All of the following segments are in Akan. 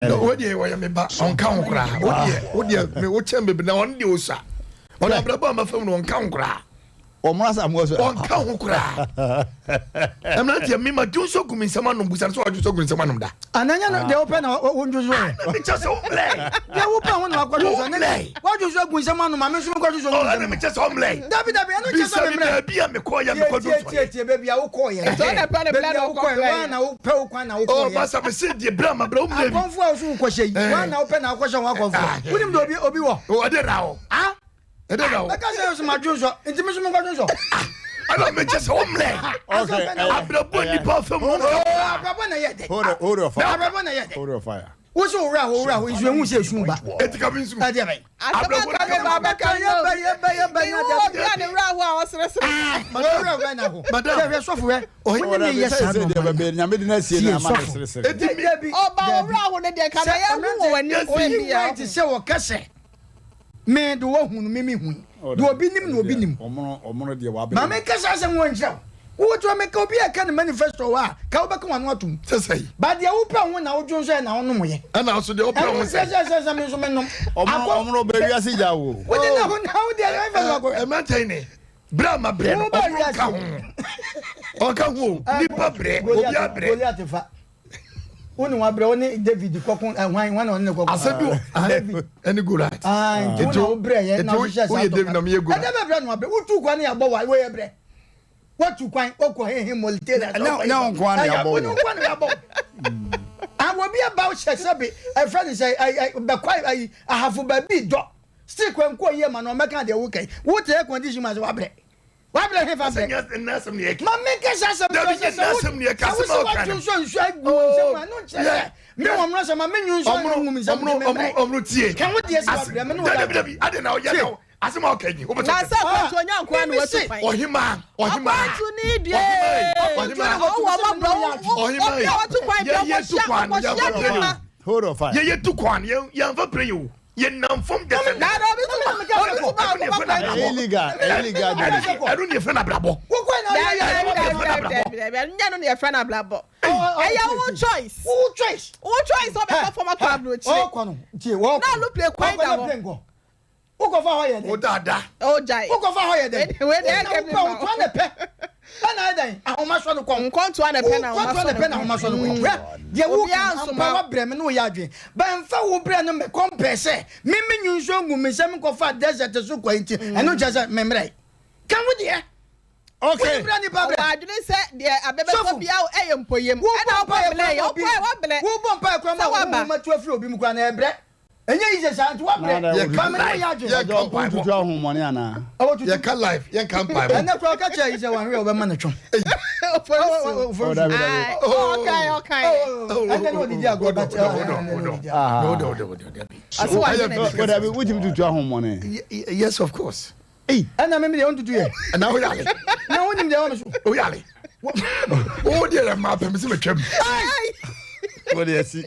Wo deɛ wɔyɛ me ba ɔnka ho koraa. Wo deɛ wo deɛ me wo kyɛn bebree na ɔno deɛ osua. Ɔno abrabɔ a ma fam no ɔnka ho koraa. Wɔn asa mo so. Ɔnka ho koraa. Mmeranteɛ mi ma dwonso gu mi nsam anom busa no sɛ wadwonso gu ne nsam anom da. Ananya no deɛ wopɛ na wondwonso ɛ. Na mekyɛ sɛ womlɛ. Deɛ wopɛ ho na wakɔdwonso ne wadwonso agu nsam anom a me nso mekɔdwonso gu nsam. Ɛna mekyɛ sɛ ɔmlɛ. Dabi dabi ɛno kyɛ sɛ memlɛ. Bisa me baabi a mekɔɔ yɛ mekɔdwonso. Tie tie tie baabi a wokɔɔ yɛ. Baabi a wokɔɔ yɛ waa na wopɛ wo kwan na wokɔɔ yɛ. Oh masa mese deɛ bra ma bra womlɛ bi. Akɔmfo a woso wokɔhyɛ yi waa na wopɛ na wokɔhyɛ ho akɔmfo. Wonim deɛ obi obi wɔ. Ɔde na hɔ. Ah. Ɛdɛ na wo. Bɛka sɛ yɛ madwo nsɔ nti me so menkɔdwo nsɔ. Ɛna mekyɛ sɛ wo mmerɛ. Abrabɔ nipa fam wo mmerɛ. Abrabɔ na yɛ dɛ. Hold your fire. Abrabɔ na yɛ dɛ. Hold your fire. Wo so wura hɔ wura hɔ nsu ehu sɛ esu ba. Eti ka mi nsu. Ɛdeɛ bɛn. Asɛm aka me ba bɛka no. Yɛ bɛ yɛ bɛ yɛ bɛ nya dɛ. Obi a ne wura hɔ a ɔseresere. Madam wura na ho. Madam. Hwɛ sɔfo hwɛ. Wo ne me yɛ saa nɔɔma no. Nyame de na sie na ama ne seresere. Eti mi. Ɔba owura hɔ ne deɛ ka na yɛ hu wɔ w'ani. Oyi right sɛ wɔkɛsɛ. Me de wɔhu no me me hui de obi nim na obi nim. Ma me nkasa asɛm wɔ nkyerɛ wo. Wo to me ka obi a ka ne manifesto wɔ a ka wobɛka wano atom. Sɛsɛi. Ba deɛ wopɛ ho na wodwo nso ɛ na wonom yɛ. Ɛna nso deɛ wopɛ ho sɛ. Ɛno sɛ sɛ me nso me nom. Ɔmono bɛ wiase gya wo. Wode na ho na wo deɛ ɛfɛ no akɔ. Ɛmɛntɛn ne brɛ ma brɛ no ɔmono ka ho. Ɔka ho nipa brɛ obi abrɛ. Goliath fa. Wo ne wabrɛ wo ne David kɔko eh, hwan hwan na ɔne ne kɔko. Asɛm bi wɔ David ɛne Goliath. Ah, nti wo na wo brɛ yɛ na wohyehyɛ saa tɔka. David na meyɛ Goliath. Ɛdɛ bɛbrɛ na wabrɛ wotu kwan ne yɛabɔ wa woyɛ brɛ. Wotu kwan wokɔ hehe Mauritania. Nyɛ wo nko ara na yɛabɔ wo. Wo nko ara na yɛabɔ wo. Awɔ bi aba wo hyɛ sɛbe ɛfrɛ ne sɛ bɛkɔ ayi ahafo baabi dɔ. Still kwan kɔ yie ma na ɔmɛka deɛ woka yi. Wote air condition mu ase wabrɛ. Wabrɛ hefa brɛ? Ma menka saa asɛm no sɛ sɛ wo sɛ wo sɛ wadwo nso nsuo agu wo nsam a ɛno nkyerɛ sɛ me wɔ mmara sɛ ma menwo nsuo ngu me nsam nti membrɛ. Ka wo deɛ sɛ wabrɛ me ne wo yɛ adwene. Tie. Asɛm a ɔka nyi na sɛ akwantu onya nkoa na watu kwan. Ɔhemaa ɔhemaa akwantu ni due ɔhemaa ɔwɔ ɔmɔ brɛ obi a watu kwan bi ɔkɔhyia ɔkɔhyia nneɛma. Hold on fire. Yɛyɛ tu kwan yɛn fa pere yi o. Yɛnam fam dɛsɛ. Na na obi nso obi nso ba akɔba kwan Ɛyɛ illegal, ɛyɛ illegal journey. Ɛno ne yɛfrɛ no abrabɔ. Dabi dabi dabi dabi dabi ɛnyɛ no na yɛfrɛ no abrabɔ. Ɛyɛ wo choice. Wo choice. Wo choice sɛ ɔbɛkɔ fam akɔ aburokyire. Na aluplane kwan da hɔ. Wokɔfa hɔ yɛ dɛn? Wo dada. O gyae. Wokɔfa hɔ yɛ dɛn? Wei deɛ ɛkɛ mi ma. Wopɛ wotoa na pɛ. Ɛna ayɛ dɛn? Ahoma sɔ no kɔn. Nkɔntoa na pɛ na ahoma sɔ no kɔn. Nkɔntoa na pɛ na ahoma sɔ no kɔn. Hwɛ deɛ woka no ampa wabrɛ me ne wo yɛ adwene. Bɛmfa wo brɛ no mɛ kɔmpɛ sɛ me me nwu nsuo ngu me nsam nkɔfa desert so kɔ nti ɛno nkyerɛ sɛ memmerɛ. Ka wo deɛ. Okay. Wode brɛ nipa brɛ. Ɔwɔ adwene sɛ deɛ abɛbɛtɔ bia ɛyɛ mpoyam. Ɛna wokɔ mmerɛ yɛ wokɔ wabrɛ. Wobɔ mpaeɛ koraa ma wo honhom atu afiri obi mu koraa na ɛbrɛ. Ɛnyɛ yiye saa nti wabrɛ. Yɛka Maame no yɛ adwene. Yɛka mpaebɔ. Wotutu ahonhommɔne anaa? Ɔwɔ tutu. Yɛka life, yɛnka mpaebɔ. Ɛnɛ koraa ɔka kyerɛ yi sɛ wanhwɛ a ɔbɛma no twom. Oh, dabi dabi. Ɔkae ɔkae. Ɛnɛ na ɔdidi agorɔ but Hold on, hold on. Hold on, hold on, hold on. Dabi. Ɔsɛ wagye Oh, dabi, wotumi tutu ahonhommɔne? Yes, of course. Ei. Ɛna me deɛ ɔntutu yɛ. Ɛna woyale. Na wonim deɛ ɛwɔ me so. Woyale. Wo deɛ yɛ maa pɛm sɛ matwam. Wo deɛ si.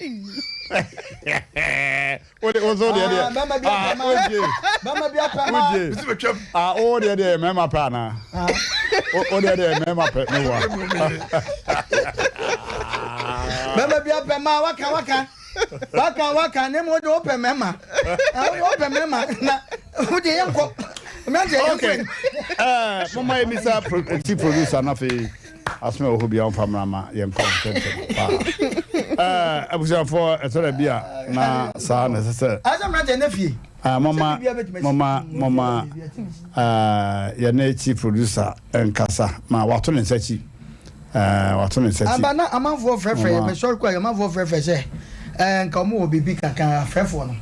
Wo de wo so deɛ deɛ. Bɛma bi apɛ ma. Bɛma bi apɛ ma. Wogye. Sɛ matwam. Ah, wo deɛ deɛ mɛma pɛ anaa? Wo deɛ deɛ mɛma pɛ me wa. Bɛma bi apɛ ma waka waka. Waka waka ne mu de wopɛ mɛma. Wopɛ mɛma na wode yɛ nkɔ. Mmeranteɛ yɛ nkɔ. Ɛɛ moma yɛ misa ti producer na afei asoma ɛwɔ hɔ bia ɔmfa mmra ma yɛn kɔ ntɛntɛm paa. Ɛɛ abusuafoɔ ɛtɔ da bi a na saa na ɛsɛ sɛ. Asɛ mmeranteɛ ne fie. Moma moma moma ɛɛ yɛne chief producer nkasa ma wato ne nsa akyi. Ɛɛ wato ne nsa ti. Aba na amanfoɔ frɛfrɛ yɛ bɛsɔre kɔ a amanfoɔ frɛfrɛ sɛ ɛɛ nka wɔn wɔ biribi kakra afrɛfoɔ no.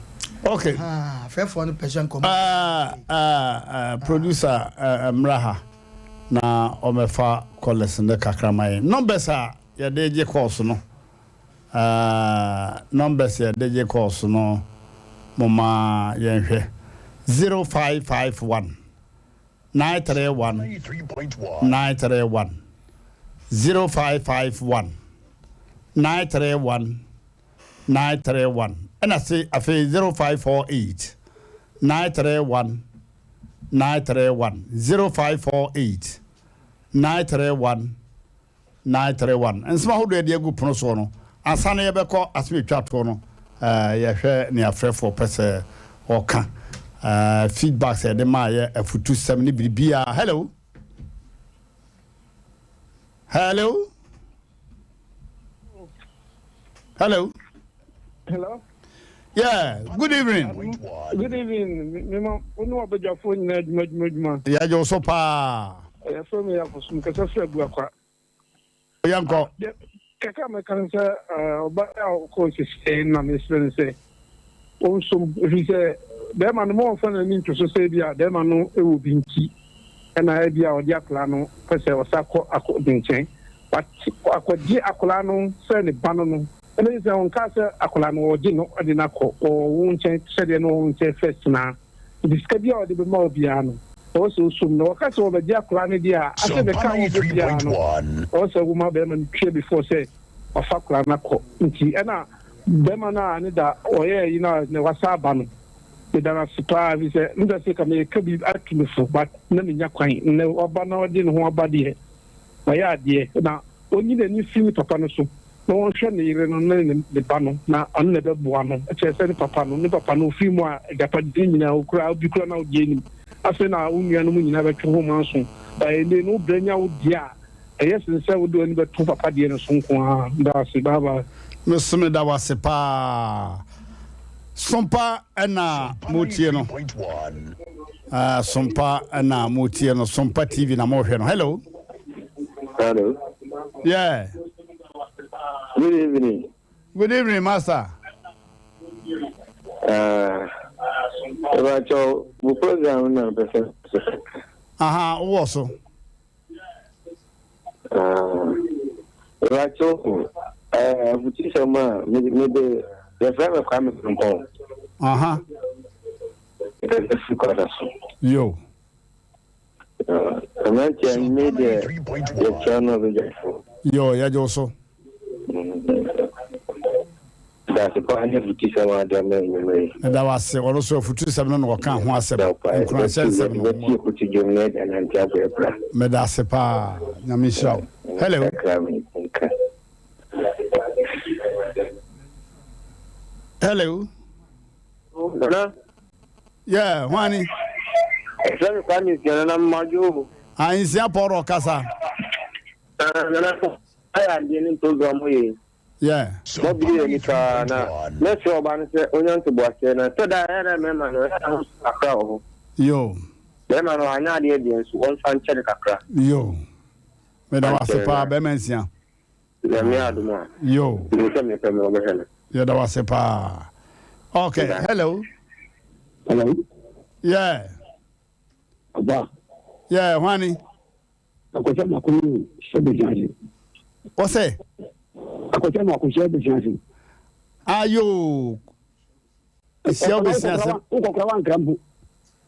Okay. Afrɛfoɔ no pɛ sɛ nka wɔn. Ɛɛ ɛɛ producer ɛɛ mmra ha na ɔmɛfa callers no kakra ma yɛn. Numbers a yɛde gye calls no ɛɛ numbers yɛde gye calls no mo ma yɛnhwɛ 0551. 931 931 0551 931 931 ɛna se afei 0548 931 931 0548 931 931 Nsɛm ahodoɔ a yɛde agu pono soɔ no, ansa na yɛbɛkɔ asɛm a ɛtwa toɔ no, Yɛhwɛ nea afrɛfoɔ pɛ sɛ wɔka, feedbacks a yɛde maayɛ, afutusɛm ne biribiara. Hello. Hello. Hello. Hello. Yeah, good evening. Good evening. Mema wo ne wabadwafoɔ nyinaa adwuma adwuma adwuma. Yɛagye wo so paa. Yɛfrɛ me Yakosom kasa firi Abuakwa. Yɛnkɔ. Kakra mɛka no sɛ ɔbaa a ɔkɔɔ sesei na mesrɛ no sɛ ɔnsom ɛfiri sɛ bɛrima no ma ɔmfa n'ani nto so sɛ bi a bɛrima no wɔ bi nti ɛna ebi a ɔde akwadaa no pɛ sɛ ɔsa kɔ akɔ ne nkyɛn but akɔgye akwadaa no sɛ ne ba no no ɛna sɛ ɔnka sɛ akwadaa no ɔgye no ɔde no akɔ ɔwɔ wo nkyɛn sɛdeɛ no ɔwɔ wo nkyɛn first na nti sika bi a ɔde bɛma wo biara no ɛwɔ sɛ osom na wɔka sɛ wɔbɛgye akwadaa no deɛ a asɛ bɛka a wɔbɔ biara no ɛwɔ sɛ woma bɛrima no tua before sɛ wafa akwadaa no akɔ nti ɛna bɛrima no a ne da ɔyɛ yi na na wasa aba no meda no ase paa fi sɛ meda sɛ ka meka bi ato me fo but na menya kwan nnɛ waba na ɔde ne ho aba deɛ wayɛ adeɛ na ɔnyi n'ani mfiri ne papa no so na ɔnhwɛ ne yere no ne ne ba no na ɔno na ɛbɛboa no kyerɛ sɛ ne papa no ne papa no ɔfiri mu a agyapadeɛ nyinaa ɔkura obi kura na ɔdeɛ nim afei na wo nuanom nyinaa bɛtwe ho manso ba ɛnɛ no wobrɛ nya wo deɛ a ɛyɛ sen sɛ wode w'ani bɛto papa deɛ no so nko ara. Meda wo ase. Bye bye. Me so meda wo ase paa. Sompa na motie no. Uh, Sompa na motie no. Sompa TV na mohwɛ no. Hello. Hello. Yeah. Good evening. Good evening, Master. Uh, Ebacho, mo program na pese. Aha, wowɔ so. Mepakyɛw o, ɛɛ afutusɛm a mede yɛfrɛ me Kwame Frimpong. Aha. Mekasa firi Kwada so. Yo. Mmeranteɛ me deɛ yɛkyerɛ no ɔbɛdwafo. Yo, yɛgye wo so. Dase paa ne afutusɛm a ade ama anwummerɛ yi. Meda wo ase. Ɔno nso afutusɛm no na ɔkaa ho asɛm. Nkuranhyɛ nsɛm no. Yɛbɛtie koto dwom na yɛde anante abɔ yɛ bra. Meda ase paa. Nyame nhyira wo. Hello. Kakra me nka. Hello. Nana. Yeah, hwani. Ɛfrɛ me Kwame Nsia Nana Mmadwo o. Ah, Nsia Pɔrɔ kasa. Nana, ayɛ adeɛ ne program yɛ. Yeah. Mɔbiri yɛ nipa na mɛsrɛ ɔbaa no sɛ ɔnya ntoboaseɛ na sɛ daa ɛyɛ dɛ mɛma no ɛyɛ ho kakra wɔ hɔ. Yo. Bɛrima no anyɛ adeɛ deɛ nso wɔmfa nkyɛ no kakra. Yo. Meda wo ase paa bɛrima nsia. Nyame adom a. Yo. Menim sɛ mepɛ me wɔbɛhwɛ no. Yɛda wo ase paa. Okay, hello. Hello. Yeah. Ɔba. Yeah, hwani. Akɔhyɛ mako no hyɛ bɛgyina ase. Ɔsɛ. Akɔhyɛ mako hyɛ bɛgyina ase. Ayo. Hyɛ bɛgyina ase. Wokɔkora wankra mpo.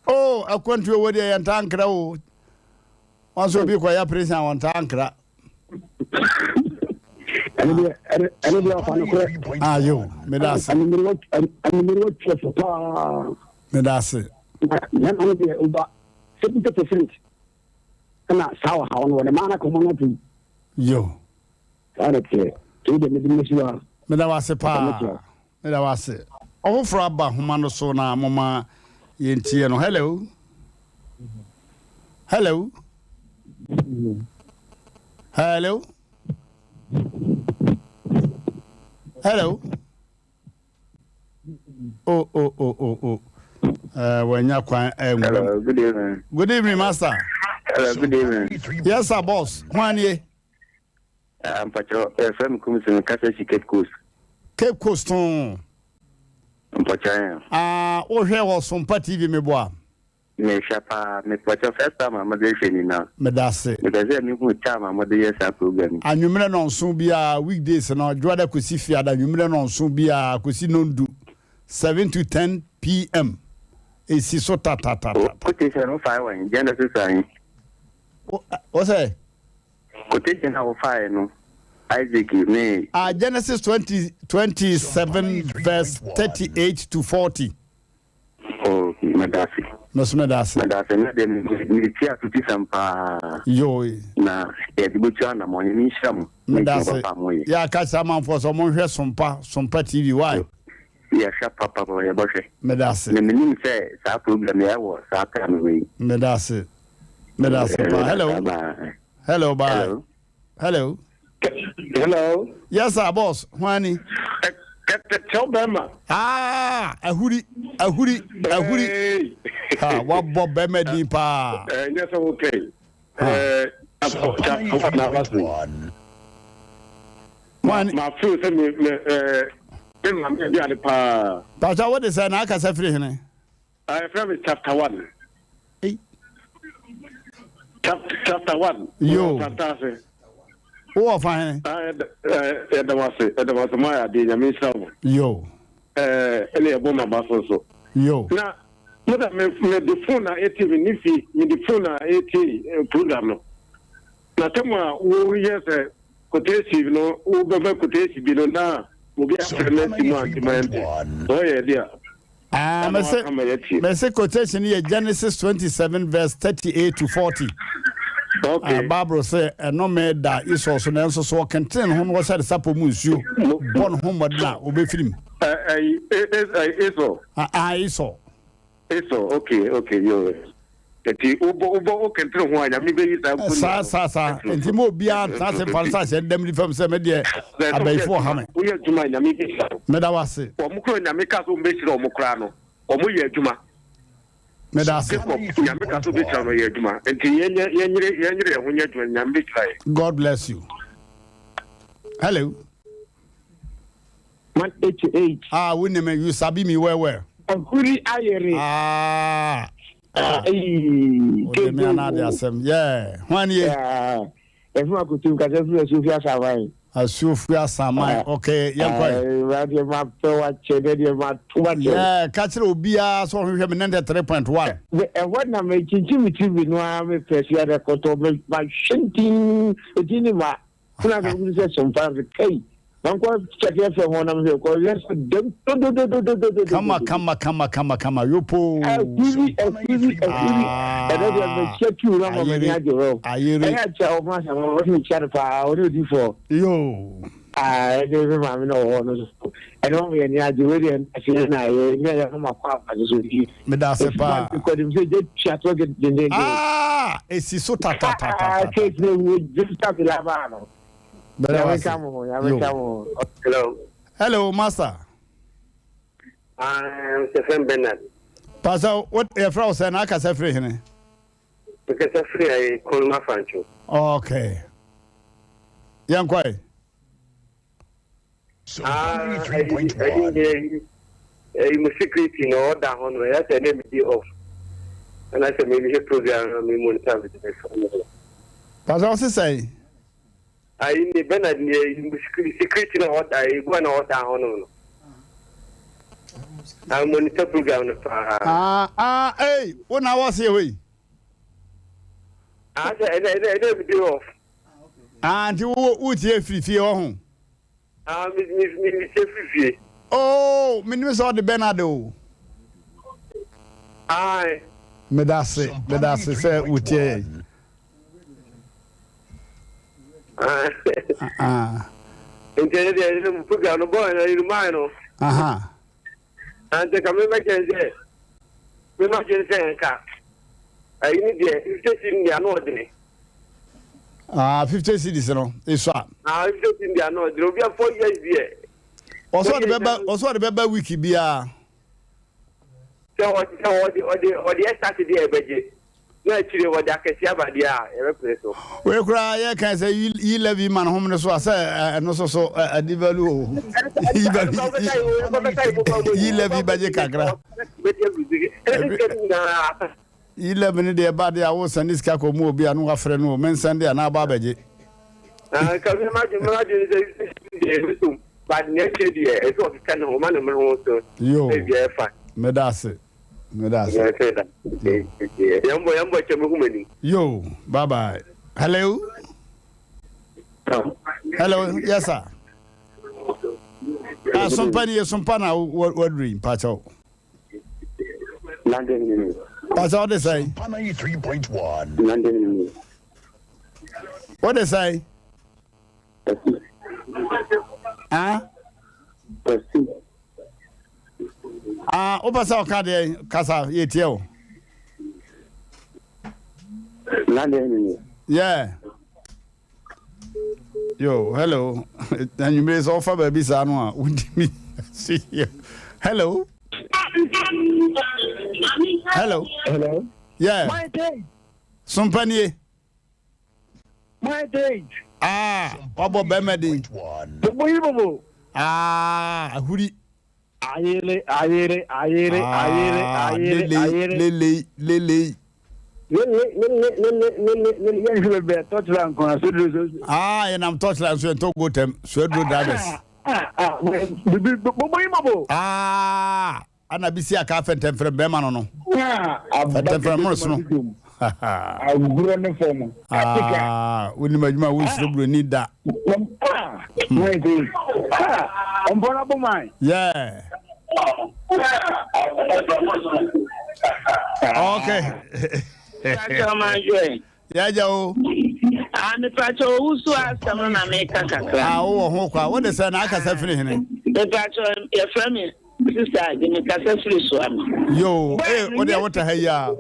Oh, akwantuo wɔ deɛ yɛntaa nkra o. Wɔn nso obi kɔyɛ prison a wɔntaa nkra. Ɛno deɛ ɔfa no korɛ. Ayo, meda ase. Anumere watwa so paa. Meda ase. Na mmarima no deɛ over 70%. Ɛna saa ɔhaw no wɔde maa no akɔma no atom. Yo. Saa na teɛ. Tei deɛ mede mesi hɔ a. Meda wo ase paa. Meda wo ase. Ɔfoforɔ aba homa no so na moma yɛntie no. Hello. Hello. Hello. Hello. Oh, oh, oh, oh, oh. Wanya kwan nwura Hello, good evening. Good evening, master. Hello, good evening. Yes, sir, boss. Hwan nie? Mpakyɛ, ɛfrɛ me Kumsi, mekasa si Cape Coast. Cape Coast too. Mpakyɛ. Ah, wohwɛ wɔ Sompa TV meboa. Mehwɛ paa, mepakyɛ first time a mode hwɛ ni na. Medase. Mepɛ sɛ mehu time a mode yɛ saa program yi. Anwummerɛ nɔnson biara, weekdays no, Dwoada kɔsi Fiada anwummerɛ nɔnson biara kɔsi nɔndu, 7 to 10 PM. Ɛsi so tatatata. Quotation no wofae wɔ he? Genesis ahe? Wo sɛ? Quotation a wofae no, Isaac ne. Ah, Genesis 20, 27 verse 38 to 40. Oh, meda ase. Me nso meda ase. Meda ase. Nnɛ deɛ metie afotusɛm paa. Yoo. Na yɛde bɛtu anamɔ. Nyame nhyira mo. Meda ase. Yɛ aka kyerɛ amanfoɔ sɛ wɔnhwɛ Sompa, Sompa TV. Why? Yɛhwɛ papa ma yɛbɔhwɛ. Meda ase. Na menim sɛ saa program yi ɛwɔ saa time wei. Meda ase. Meda ase paa. Hello. Hello, bye. Hello. Hello. Hello. Yes, sir, boss. Hwani. Kɛtɛkyɛw bɛrima. Ah, ahuri, ahuri, ahuri. Ha, wabɔ bɛrima din paa. Ɛnyɛ sɛ wokɛn. Ma feel sɛ me me me maame aduane paa. Pàṣẹ wo de sɛ na akasa firi hene. Yɛfrɛ me chapter one. Ei. Chapter one. Yo. Chapter ase. Wowɔ fa hene. Yɛda wo ase, yɛda wo ase mo ayɛ adeɛ, Nyame nhyira mo. Yo. Ɛne yɛbɔ mo aba so nso. Yo. Na mo da me me de phone na etie me ne fi me de phone na etie program no. Na tɛm a woyɛ sɛ quotation no wobɛbɛ quotation bi no na obi afrɛ no asi mu a nti ma ɛnte. Sɛ ɔyɛ de a. Ah, mese, mese quotation yɛ Genesis 27 verse 38 to 40. Okay. Ah, Bible sɛ ɛnome da Esau so nanso so ɔkentene ne ho na ɔhyɛ ne sapɔ mu nsuo bɔ ne ho mmɔden a ɔbɛfiri mu. Esau. Ah, ah, Esau. Esau, okay, okay, yo. Nti wobɔ wobɔ wokentene ho a Nyame bɛyi saa mfoni. Saa saa saa. Nti mo obiara ntena ase mfa nsa ahyɛ ndam nifa mu sɛ me deɛ abayifoɔ ha me. Woyɛ adwuma a Nyame bɛhyira wo. Meda wo ase. Wɔn kora Nyame kaa sɛ wɔn bɛhyira wɔn koraa no, wɔn yɛ adwuma. Meda ase. Jacob, Nyame kaa sɛ ɔbɛhyira no, ɔyɛ adwuma. Nti yɛnyɛ yɛnyere yɛnyere yɛn ho nyɛ adwuma, Nyame bɛhyira yɛn. God bless you. Hello. 188. Ah, wo nim you sabi me well well. Ahuri ayere. Ah. Ah, ee. Ode me ana de asɛm. Yeah. Hwan ye? Yeah. Efu akotum kasa firi asuofi asaman. Asuofi asaman. Ah. Okay, yɛn kɔ. Awurade ma pɛ wa kyɛ dɛ deɛ ma to wa kyɛ. Yeah, ka kyerɛ obiara sɛ ɔhwehwɛ me 93.1. Ɛhɔ na me kyinkyim me TV no ara me pɛ si adɛ kɔtɔ me ma hwɛ ntin eti ne ma. Kuna sɛ wogye sɛ sompa no sɛ kai mankɔ kyɛke fm hɔ na mehwɛ kɔ yɛ sɛ dɛm dododododododo. Kama kama kama kama kama yopoo. Afiri afiri afiri ɛnɛ deɛ mehyɛ tuu na ma m'ani agye hɔ. Ayere. Ɛyɛ akyɛ ɔmo asɛm ɔmo sɛ mekyia no paa ɔne odifoɔ. Yoo. Ah ɛne me maame na ɔwɔ hɔ no so ɛne ɔmo yɛ ni agye wei deɛ ɛnase na yɛ ne yɛ ma kɔ afa so yi. Meda ase paa. Kɔdim sɛ gye tua to dendenden. Ah esi so tatatata. Case ne wo gye tabila baa no. Bɛrɛ wa se. Nyame ka mo ho. Hello. Hello master. Ah, Stephen Bernard. Pastor, what yɛfrɛ wo sɛ na akasa firi hene? Mekasa firi ayi Konuma Fancho. Okay. Yɛnkɔe. Ah, ɛyi ɛyi mo security na ɔda hɔ no ɛyɛ sɛ ɛna mi di off ɛna sɛ mi hwɛ program na mi monitor mi de fɔ mi. Pastor ɔsi sɛn? Ayi ni Bernard ni ɛyi mo security na ɔda ɛyi gua na ɔda hɔ no no. I monitor program no paa. Ah ah ei wo na wɔ se hɔ yi. Ah sɛ ɛna ɛna ɛna mi di off. Ah nti wo wo tie firi fie hɔ ho. Ah mi mi mi mi tie firi fie. Oh mi nim sɛ ɔde Bernard o. Ayi. Medase medase sɛ wo tie yɛn. Ah. Nti ɛne deɛ ɛne mu program no bɔɔl no ɛne maa no. Ante ka mema kyɛn sɛ mema kyɛn sɛ nka ɛyi ne deɛ 50 cedis deɛ ano ɔdene. Ah, 50 cedis no esua. Ah, 50 cedis deɛ ano ɔdene obi a 4 years deɛ. Ɔsɔ de bɛba ɔsɔ de bɛba week biara. Sɛ ɔde sɛ ɔde ɔde ɔde yɛ start deɛ ɛbɛgye na akyire ɔde akɛseɛ aba deɛ a yɛbɛpene so. Wei koraa yɛ kan sɛ yi levy ma ne hom no so a sɛ ɛno so so ɛde value o. Yi value yi levy bɛgye kakra. Yi levy no deɛ ba deɛ a wosan ne sika kɔ mu obi a no wafrɛ no o mensan deɛ a na aba abɛgye. Nka mi ma dwen ma dwen sɛ deɛ ɛbɛtom but nea ɛkyɛ deɛ ɛsɛ ɔkeka ne ho ma ne mene ho so. Yo Ɛbi ɛfa. meda ase meda ase. Yɛmbɔ yɛmbɔ kyɛ mehu m'anim. Yo bye bye. Hello. Hello yes sir. Ah sompa ni sompa na waduri mpakyɛw. Pakyɛw wode sɛn? Wode sɛn? Ah? Ah, wopɛ sɛ ɔka deɛ kasa yɛtie o. Na deɛ ni. Yeah. Yo, hello. Anwummere sɛ ɔfa baabi saa no a wontumi si yɛ. Hello. Hello. Hello. Yeah. Sompanie. My day. Ah, wabɔ bɛrima din. Bobo yi bobo. Ah, ahuri. Ayere, ayere, ayere, ayere, Ah, ayere, lelei, ayere. lelei, lelei. Lele, lele, lele, lele, lele. Yɛn hwɛ bɛbɛ tɔtila nkɔla so duro so. Ah, yɛnam torchlight nso yɛntɔ go tɛm suaduro drivers. Ah, ah, bibi bobo yi bobo. Ah, ana bisi aka fɛntɛmfrɛ bɛrima no no. Ah, aba Fɛntɛmfrɛ mmoro so no. Agorɔ ne fam. Ah, wonim adwuma a wonsuro buroni da. Ah, my day. Ah, ɔmpɔn abo man. Yeah. Okay. Yɛagya o. Ah, mepakyɛ owu so asɛm no na meka kakra. Ah, wowɔ ho kwa. Wode sɛ na akasa firi hene? Mepakyɛ yɛfrɛ me sista agye mekasa firi so ama. Yo, eh, wode a wota ha yi a.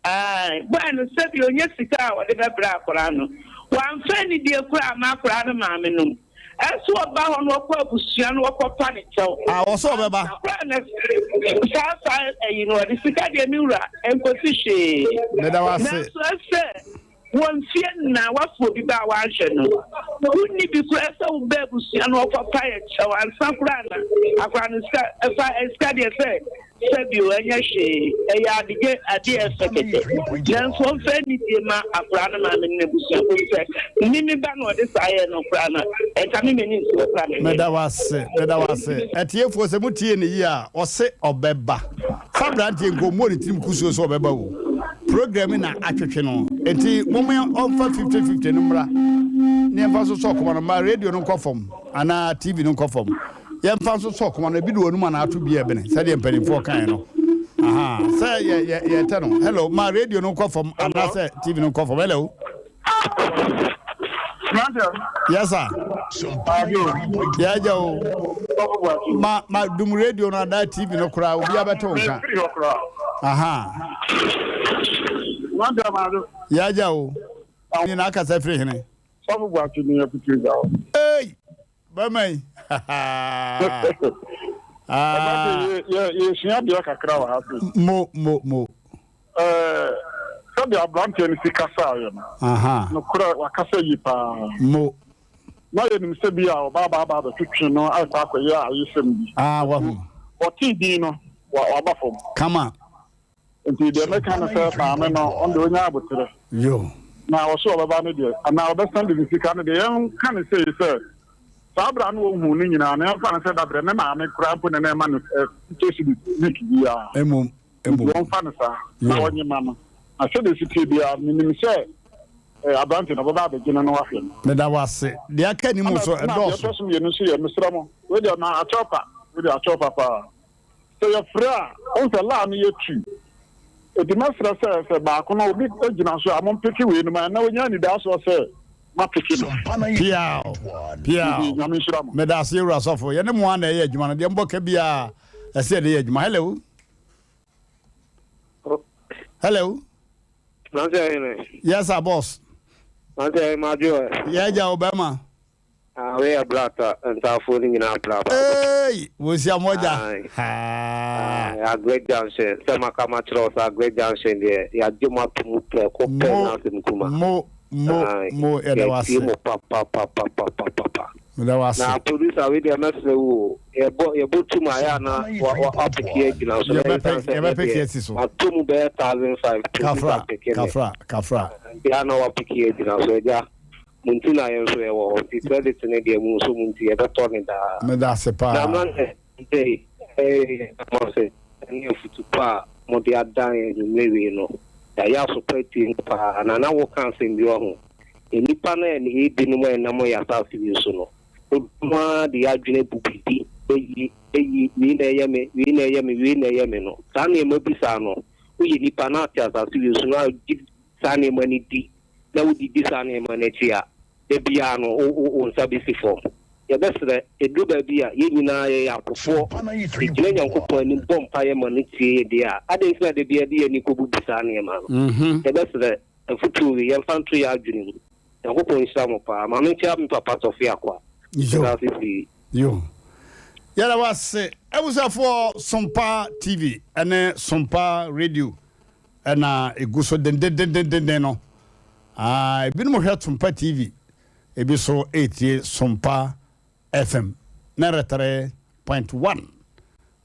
Ae, boy no sɛbi ɔnya sika a ɔde bɛbrɛ akwadaa no. Wamfa anidie koraa amma akwadaa no maame nom. Ɛso ɔba hɔ no ɔkɔ abusua no ɔkɔ pa ne kyɛw. Ah, ɔsɛ ɔbɛba. Ansa koraa na saa saa ayi no ɔde sika deɛ me wura nkosi hwee. Meda wo ase. Nanso ɛsɛ wɔ mfie nna wafo obi ba a wanhwɛ no. Wonni bi koraa ɛsɛ wo ba abusua no ɔkɔ pa yɛ kyɛw ansa koraa na akwadaa no sika ɛfa sika deɛ sɛ Sɛbio, ɛnyɛ hwee, ɛyɛ adegye, ade a ɛfɛ kɛkɛ. Nanso ɔmfa anidie mma akwadaa no maame ne n'abusuafo yi sɛ, Me me ba na ɔde saa yɛɛ no koraa no, ɛnka me m'ani nsi hɔ koraa mɛyɛ. Meda wo ase, meda wo ase. Atiefoɔ, sɛ motie no yie a, ɔse ɔbɛba. Saa aberanteɛ nka ɔmmɔɔ ne tirim kusuo sɛ ɔbɛba o. Program na atwetwe no. Enti momma ɔmfa 50 50 no mmra na yɛmfa nso sɔ kɔma no. Ma radio no nkɔ fam anaa TV no nkɔ fam. Yɛmfa nso sɔ kɔma no. Ebi de wɔn anaa ato bi ɛbene sɛdeɛ mpanimfoɔ kaeɛ no. Aha, sɛ yɛ yɛ yɛtɛ no. Hello, ma radio no nkɔ fam anaasɛ TV no nkɔ fam. Hello. Yes sir. Yɛagya o. Ma ma dum radio no anaa TV no koraa obi abɛte wo nka. Aha. Yɛagya o. Ni na akasa firi hene. Sɔfo Boakye ni akutu gya o. Ei! Bɛma yi. Ɛbɛte yɛ yɛsua deɛ kakra wɔ ha se. Mo mo mo. Ɛɛ sɛdeɛ aberanteɛ no si kasaeɛ no. Nokorɛ wakasa yi paa. Mo. Na yɛnim sɛ bi a ɔbaa baa baa bɛtwetwe no akɔ akɔyɛ ayesɛm bi. Ah wahu. Ɔtee din no waba fam. Kama. Nti deɛ mɛka ne sɛ maame no ɔno deɛ ɔnya aboterɛ. Yo. Na ɔso ɔbɛba no deɛ anaa ɔbɛsan de ne sika no deɛ yɛnka no sei sɛ saa berɛ a na ɔhu no nyinaa no yɛmfa no sɛ dabrɛ ne maame koraa mpo na na ɛma no 50 cedis week biara. Mmom mmom. Nti wɔmfa no saa na ɔnye ma no. Na sɛdeɛ ɛsi teɛ biara menim sɛ aberante no ɔbɛba abɛgye no na wahwɛ no. Meda wo ase. Deɛ aka anim nso ɛna deɛ ɛdɔɔso. ɛtɔ so mmienu nso yɛ mesrɛ mo wei deɛ na akyɛw pa wei deɛ akyɛw pa paa. Sɛ yɛfrɛ a, wohu sɛ laa no yɛ tu. Enti mɛsrɛ sɛ, sɛ baako no obi gyina so a, mompeke wei no ma yɛn na wɔnya anidaasoɔ sɛ moapeke no. Piaw! Piaw! Nti Nyame nhyira mo. Medase yɛwura sɔfo. Yɛne mo ara na ɛyɛ adwuma no. Deɛ mobɔ ka biara ɛsɛ yɛde yɛ adwuma. Hello. Hello. Yes sir boss. Yɛ agya wo bɛrima. Ah wei yɛ bra ta ntaafoɔ no nyinaa bra baako. Eei wɔsia mɔgya Ae haa. Ae Aggrey junction sɛ maka makyerɛ wo sɛ Aggrey junction deɛ yɛagye mo ato mu prɛko pɛ Mo nyɛ asɛm kuma. mo mo Ae mo yɛda wo yɛtie ase. mo papapapapapapa. Meda wo ase. Na producer wei deɛ mɛsrɛ wo o yɛbɔ yɛbɔ tum a yɛ a na wa wa wapeke agyina so na Yɛbɛpɛ ɛsiane sɛ ɛnɛ yɛbɛpeke deɛ asi so. mato mu bɛyɛ 1005 producer Kafra peke me. kafra kafra. Nti a na wapeke agyina so agya. Mo nti na yɛn nso yɛwɔ hɔ, nti credit no deɛ mo nso mo nti yɛbɛtɔ no daa. Meda ase Na paa. mmerante yi, yɛda mo ase ne afutu pa a mode adan yɛn anwummerɛ wei no. Yɛayɛ aso pa atie mo paa. Na na woka asɛm bi wahu. Nnipa no a yɛn binom a yɛnam yɛn asase wei so no, dodoɔ no ara de yɛn adwene abu biribi, eyi, eyi, wei na ɛyɛ me, wei na ɛyɛ me, wei na ɛyɛ me no. Saa nneɛma bi saa no, woyɛ nipa na ate asase wei so na wogye saa nneɛma no di na wode di saa nneɛma no akyi a, da biara no, wo, wo, wo nsa bɛsi fam. Yɛbɛsrɛ, ɛduru baabi a, yɛn nyinaa yɛyɛ akofoɔ, yɛgyina Nyankopɔn anim bɔ mpaeɛ ma no tie yɛn deɛ a, adɛn nti na da biara yɛde yɛn ani kɔbubu saa nneɛma no? Yɛbɛsrɛ, afotuo wei, yɛmfa nto yɛn adwene mu. Nyankopɔn nhyira mo paa. Ma menkyea me papa Sɔfo Akwa. Meda ase pii. Yo. Yɛda wo ase. Abusuafoɔ, Sompa TV ne Sompa Radio na ɛgu so dendendendenden no. Ah, ebinom hwɛ Sompa TV, ebi so ɛretie Sompa FM 93.1.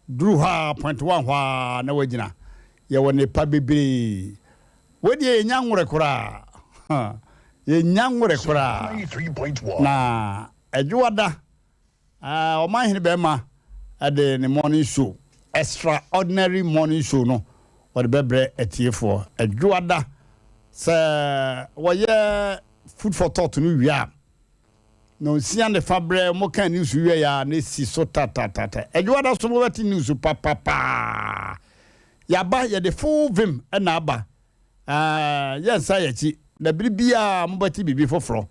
Duru hɔ a, point one hɔ ara na wagyina. Yɛwɔ nnepa bebree. Wei deɛ yɛnnya nwore koraa. Yɛnnya nwore koraa. Na Adwoada, Ɔmanhene Bɛrima de ne morning show, extraordinary morning show no, ɔde bɛbrɛ atiefoɔ. Adwoada, sɛ wɔyɛ food for thought no wie a, Nɔnsia ne fa berɛ mo kan news wiɛ a na esi so tatatata. Adwoada so mo bɛte news papapaa. Yaba yɛde full vim na aba. Ɛɛ yɛnsa yɛkyi na bere biara mo bɛte biribi foforɔ.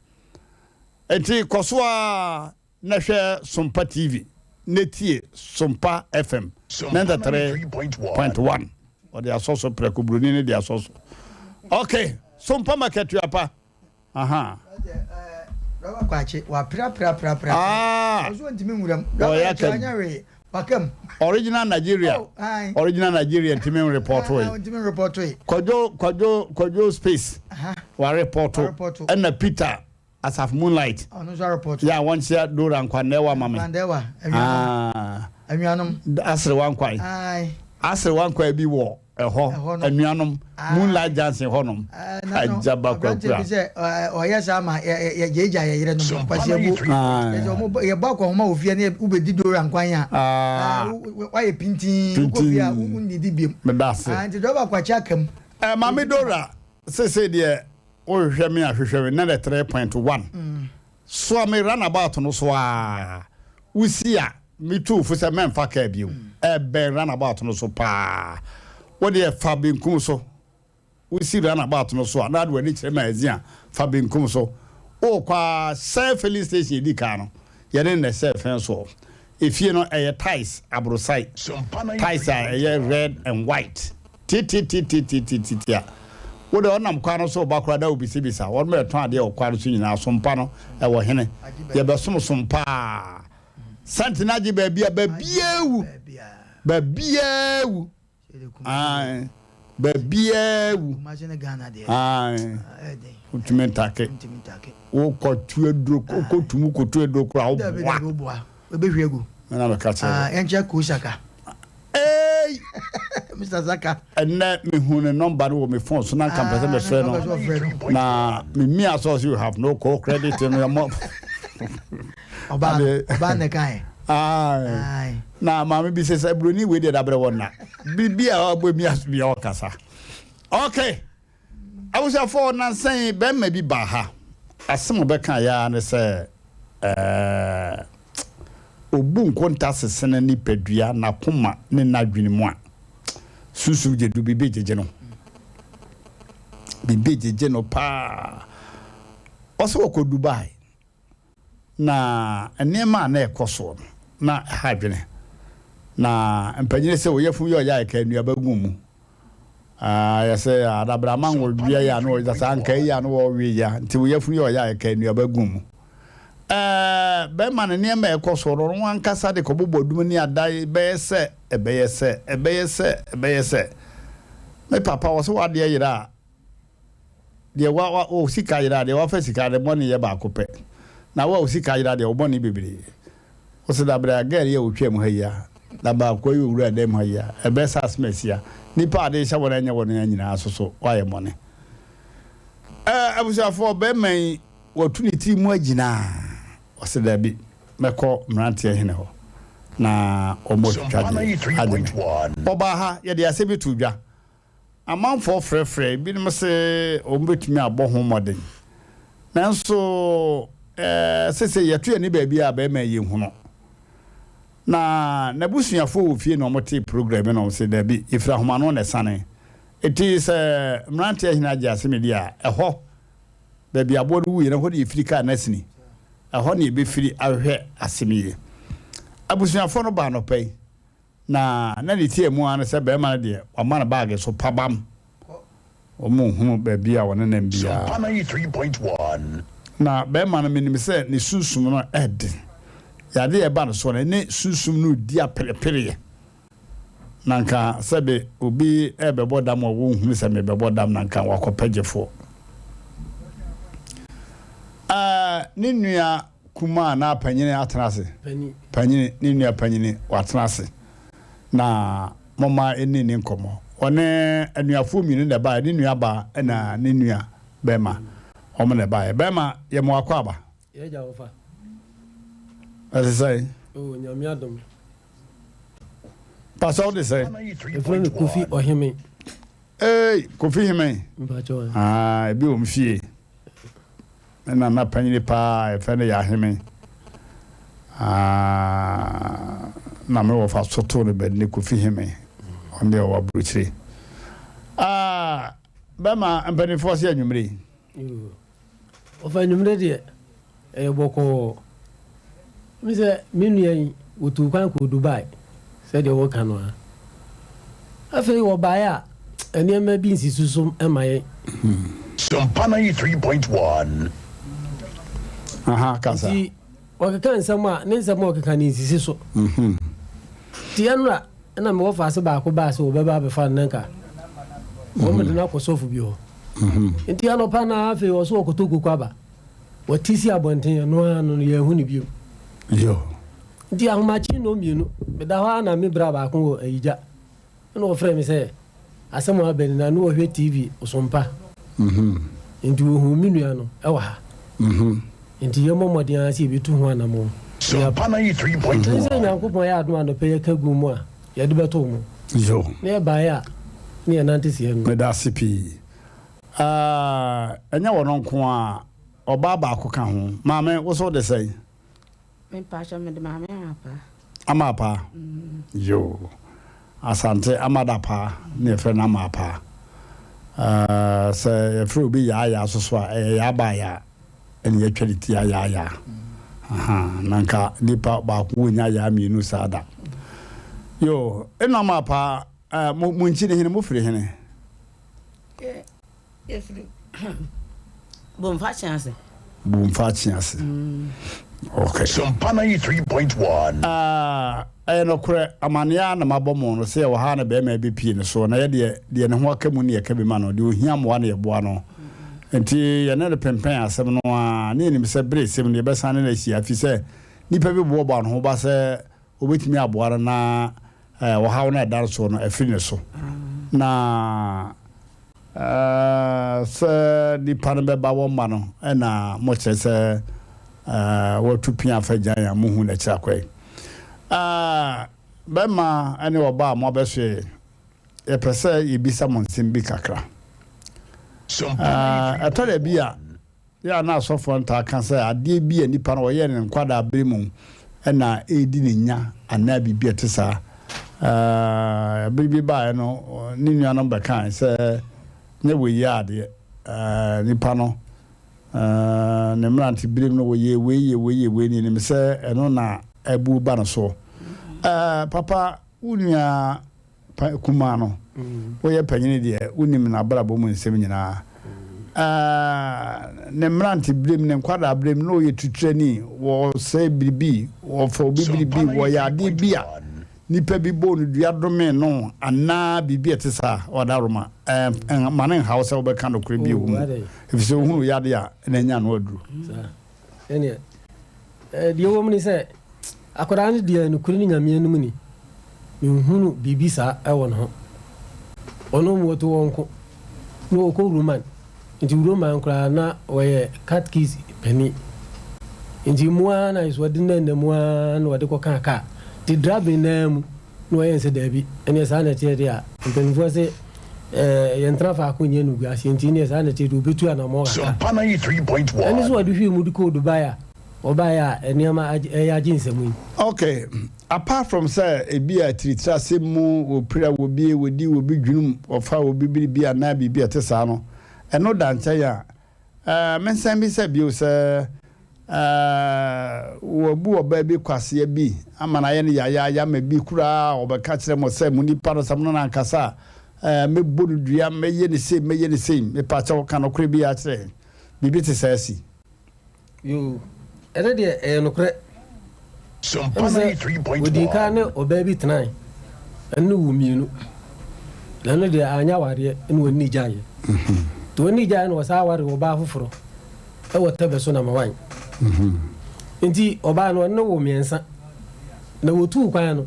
Enti kɔ so ara na hwɛ Sompa TV na tie Sompa FM 93.1. Ɔde asɔ so prɛko, buroni no de asɔ so. Okay, Sompa ma katua pa. Aha. Rɔba kwakye waprapraprapra. Ah. Ɔso ntumi nwura mu. Rɔba Ɔyɛ kwakye akam. anya hwee wakam. Original Nigeria. Oh, aye. Original Nigeria ntumi nrepɔto yi. Ntumi nrepɔto yi. Kwadwo Kwadwo Kwadwo space. Aha. Warepɔto. Warepɔto. Ɛna Peter Asaf Moonlight. Ɔno nso arepɔto. Yɛ a wɔnkyea Dora Nkwanɛwa ma me. Nkwanɛwa. Anuanom. Ah. Anuanom. Aserewa nkwan. Aye. Aserewa nkwan bi wɔ. Ɛhɔ, anuanom, Moonlight Junction hɔnom, Agyaba Aberanteɛ bi Kwakura. sɛ ɔyɛ saa ma yɛgyaagyaa yɛ yerenom kwasiabuo. Yɛsɛ ɔmo yɛbɔ akɔnhoma wɔ fie ne wobɛdi dora nkwan a, wayɛ pintin, wokɔ fie a wonnidi biom. Meda ase. Nti dɔba kwakye aka mu. Maame Dora, seesei deɛ wohwehwɛ me a hwehwɛ me, 93.1. Soa me runabout no so ara. Wosi a, metu wo fo sɛ mɛmfa kaa bio. Ɛbɛn runabout no so paa. Wo deɛ fa benkum so. Wosi runabout no so a, na wode w'ani kyerɛ magazine a, fa benkum so. Worekɔ ara, Shell filling station a ɛdi kan no, yɛne no na ɛsɛ fɛn soɔ. Efie no, ɛyɛ tiles, aborosae. Tiles a ɛyɛ red and white. Tititititititia. Wo deɛ ɔnam kwan no so reba koraa na wobisabisa wɔn a ɛtɔn adeɛ wɔ kwan no so nyinaa, Sompa no, ɛwɔ hene? Yɛbɛsom som paa. Sɛnti no agye baabi a baabiara wu. Baabiara wu. Ae. Baabiara wu. Ae. Wotumi ntake. Wokɔtu aduro, wokɔtu mu kɔtu aduro koraa woboa. Wobɛhwie agu. Me na meka kyerɛ wo. Yɛnkyɛ Koo Saka. Eei! Mr. Saka. Ɛnnɛ mehu ne nɔmba no wɔ me phone so na nka mpɛ sɛ mefrɛ no. Na memia sɛ ɔsɛ you have no call credit no yɛmmɔ. Ɔbaa no, ɔbaa na ɛka yɛ. Aye. Na maame bi sɛ sɛ buroni wei deɛ dabrɛ wɔ nna. Biribi a ɔbɔ mi aso bi a ɔkasa. Okay. Abusuafoɔ, nnansa yi barima bi baa ha. Asɛm a ɔbɛkaeɛ ara ne sɛ, ɛɛ, ɔbu nkonta sese ne nipadua, n'akoma ne n'adwene mu a, sunsum gye du, biribi gyegye no. Biribi gyegye no paa. Ɔsɛ ɔkɔ Dubai. Na nneɛma a na ɛkɔ soɔ no, na ɛha adwene. Na mpanyini sɛ oyafunu yɛ ɔyɛ a ɛka nnuaba gu mu. Ah, yɛsɛ adabrama nwɔwia yɛ ano ɔyɛ saa nka yi ano wɔwe ya nti oyafunu yɛ ɔyɛ a ɛka nnuaba gu mu. Ɛɛ bɛrima no nneɛma a ɛkɔ soɔ no ɔno ankasa de kɔbobɔ dum ne ada bɛyɛ sɛ ɛbɛyɛ sɛ ɛbɛyɛ sɛ ɛbɛyɛ sɛ me papa wɔ sɛ wadeɛ yera a Deɛ wa wa wo sika yera deɛ wafa sika de bɔne yɛ baako pɛ na wo a wo sika yera deɛ wo bɔne bebree wo se dabrɛ a girl yi a otwa mu ha yi a na baako yi owura dan mu ha yi a ɛbɛ sa asem asia nipa a ade hyɛ wɔn ɛnyɛ wɔn a nyinaa so so wayɛ bɔne ɛɛ abusuafoɔ bɛrima yi watu ne tiri mu agyina ɔse dabi mɛkɔ mmeranteɛ hene hɔ na wɔn atwitwa deɛ agye me ɔbaa ha yɛde asɛm bi to dwa Amanfoɔ frɛfrɛ, ebinom se wɔbɛtumi abɔ ho mmɔden. Nanso seesei yɛto yɛn ani baabi a barima yi yɛnhu no. Na n'abusuafoɔ wɔ fie na wɔtee program yi na wɔse dabi, yɛfiri ahomano na ɛsane. Enti sɛ mmeranteɛ hene agye asɛm yi di a, ɛhɔ, baabi aboa no wuiɛ no, ɛhɔ na yɛfiri kaa no asini. Ɛhɔ na yɛbɛfiri ahwehwɛ asɛm yi. Abusuafoɔ no baa anɔpa yi, na na ne tiaa mu ara ne sɛ barima no deɛ, wama ne baage so pabam. Wɔnhunu baabi a ɔnenam biara. Na barima no, menim sɛ ne sunsum no yɛ den. Yadeɛ a ɛba ne soɔ no, ɛne sunsum no redi aperepereɛ. Na nka sɛbe obi rebɛbɔ dam a wɔnhunu sɛ merebɛbɔ dam na nka wakɔpɛ gyefoɔ. Ɛɛ, ne nua kumaa anaa panyini atena ase? Panyini, ne nua panyini watena ase. Na momma yɛnni ne nkɔmmɔ. Ɔne anuafoɔ mmienu na ɛbaeɛ, ne nua baa ɛna ne nua bɛrima. Wɔn na ɛbaeɛ. Bɛrima, yɛ mo akwaaba. Yɛ agya wɔfa. Ɛte sɛn? Oh, Nyame adom. Pastor wo de sɛn? Yɛfrɛ me Kofi Ɔheme. Hey, Kofi Heme. Mpakyɛ. Ah, ebi wɔ m fie. Me nana panyini paa yɛfrɛ no Yaheme. Ah, na me wɔfa so too no bɛde ne Kofi Heme. Ɔno deɛ ɔwɔ aburokyire. Ah, bɛma mpanimfoɔ se anwummere yi. Ɔfa anwummerɛ deɛ, ɛyɛ bɔkɔɔ. Me sɛ me nua yi, wɔtuu kwan kɔɔ Dubai sɛdeɛ wɔka no ara. Afei wɔbaeɛ a, nneɛma bi nsisi so ma yɛn. Sompa 93.1. Aha, kasa. Nti wɔkeka nsɛm a, ne nsɛm a wɔkeka no nsisi so. Nti ɛnora na me wɔfaase baako baa sɛ wɔbɛba abɛfa no na nka wɔde no akɔ sɔfo bi hɔ. Nti anɔpa no ara afei ɔso ɔkɔtɔ koko aba. Wɔte si abɔnten ɛno ara no yɛnhu no bio. Nti ahomakye nnɔn mmienu meda hɔ ara na me bra baako wɔ Ayigya ɛna ɔfrɛ me sɛ asɛm a aba ni na ne ɔhwɛ TV Osompa. Nti ɔhuu me nua no ɛwɔ ha. Nti yɛmmɔ mmɔden ara sɛ yɛbɛtu ho anammɔn. Sompa 93.1. Ɛne sɛ Nyankopɔn yɛ adom anɔpa yi yɛka gu mu a yɛde bɛto mo. Yo. Na yɛbaeɛ a ne yɛnante seɛ no. Meda ase pii. Ah, ɛnyɛ wɔn nko ara, ɔbaa baako ka ho. Maame, wo nso wode sɛn? Me mpakyɛ mede maame ama paa. Ama paa? Mm. Yo. Asante Amada paa ne yɛfrɛ no ama paa. Uh, sɛ yɛfrɛ obi yaayaa so so a, ɛyɛ yaabaa yaa. Ɛne yɛatwa ne ti ayaayaa. Aha, na nka nipa baako wonya yaa mmienu saa da. Yo, ɛna ama paa, uh, mo, mo nkyi ne hene, mo firi hene? Yɛfiri Bomfa Kyease. Bomfa Kyease. Okay. Sompa 93.1. Ah, ɛyɛ nokorɛ, amaneɛ ara na mabɔ mo no, sɛ yɛwɔ ha na bɛrima bi pie ne soɔ, na yɛ deɛ, deɛ ne ho aka mu ne yɛka bi ma no, deɛ ɔhia mmoa na yɛboa no. Nti yɛne no pempɛn asɛm no ara, na yɛnim sɛ bere sɛm no yɛbɛsan ne no ahyia, ɛfiri sɛ nnipa bi boaboa ne ho ba sɛ wɔbɛtumi aboa no na ɔhaw no a ɛda no soɔ no afiri ne so. Na sɛ nipa no bɛba wɔn mma no na mokyerɛ sɛ wɔatu pia afa gyan a mohu n'akyiri akwan. Bɛrima ne ɔbaa a moabɛsoɛ yɛpɛ sɛ yɛbisa mo nsɛm bi kakra. Ɛtɔ da bi a Yɛ a na asɔfoɔ no taa ka sɛ adeɛ bi a nipa no ɔyɛɛ no ne nkwadaa bere mu na ɛredi ne nya anaa biribi a ɛte saa. Bere bi baeɛ no, ne nuanom bɛkae sɛ nyɛ wei yɛ adeɛ. Nipa no ne mmerante berem no wɔyɛɛ wei yɛ wei yɛ wei ne nim sɛ ɛno na abuo ba no soɔ. Papa, wo nua pa kumaa no, woyɛ panyini deɛ, wonim n'abrabɔ mu nsɛm nyinaa. Ɛɛ, ne mmeranteberem, ne nkwadaaberem, na ɔyɛ tuturani, wɔsɛe biribi, wɔfa obi biribi, wɔyɛ adeɛ bi a nipa bi bɔɔ no dua domee no anaa biribi a ɛte saa, ɔdaworoma, ɛɛ, ma no nhaw sɛ wobɛka nokorɛ bi wɔ mu, ɛfiri sɛ wohunu yadeɛ a, na anya ano aduro. Ɛneɛ, deɛ ɛwɔ mu ne sɛ, Akwadaa no deɛ nokorɛ ne Nyame anim ni, menhunu biribi saa wɔ ne ho. Ɔno wɔto wɔn nko na ɔkɔ Roman, nti Roman koraa na ɔyɛ catkist panin. Nti mu ara na nso ɔde nna mu ara na ɔde kɔkaa kaa. Nti driving no ara mu na ɔyɛ nsɛ daabi, ɛneɛ saa na ɛteɛ deɛ a, mpanimfoɔ se eh, yɛntena faako nyɛ no guaseɛ nti ɛneɛ saa na ɛteɛ deɛ ɔbɛtu anammɔn kakra. Ɛne so ɔde hwee mu de kɔɔ Dubai a, Wɔbaeɛ a nneɛma agye ɛyɛ agye nsam yi. Ok, apart from sɛ ebia atiritirasɛm mu wɔpira obi, wɔdi obi dwenum, wɔfa obi biribi anaa biribi a ɛte saa no, ɛno da nkyɛn a, eh, mensan bisa bio sɛ, Ɛɛ, wɔabu ɔbaa bi kwasea bi ama no ayɛ no yayaaya ma bi koraa ɔbɛka kyerɛ mo sɛ mo nipa no sɛ mo ne no ankasa a, ɛɛ, mɛbɔ no dua, mɛyɛ no sei, mɛyɛ no sei. Mepakyɛw, ka nokorɛ biara kyerɛ yɛn. Biribi te saa asi? Yoo, ɛno deɛ ɛyɛ nokorɛ. Ɛne sɛ, wɔdii kan ne ɔbaa bi tenae, ɛne no woo mmienu. Na ɛno deɛ anyɛ awareɛ ɛna wɔne no gyaeɛ. Nti wɔne no gyaeɛ na wɔsan waree ɔbaa foforɔ ɛwɔ Tɛbɛ so Namawan. Nti ɔbaa no ɔne no woo mmiɛnsa. Na wɔtuu kwan no,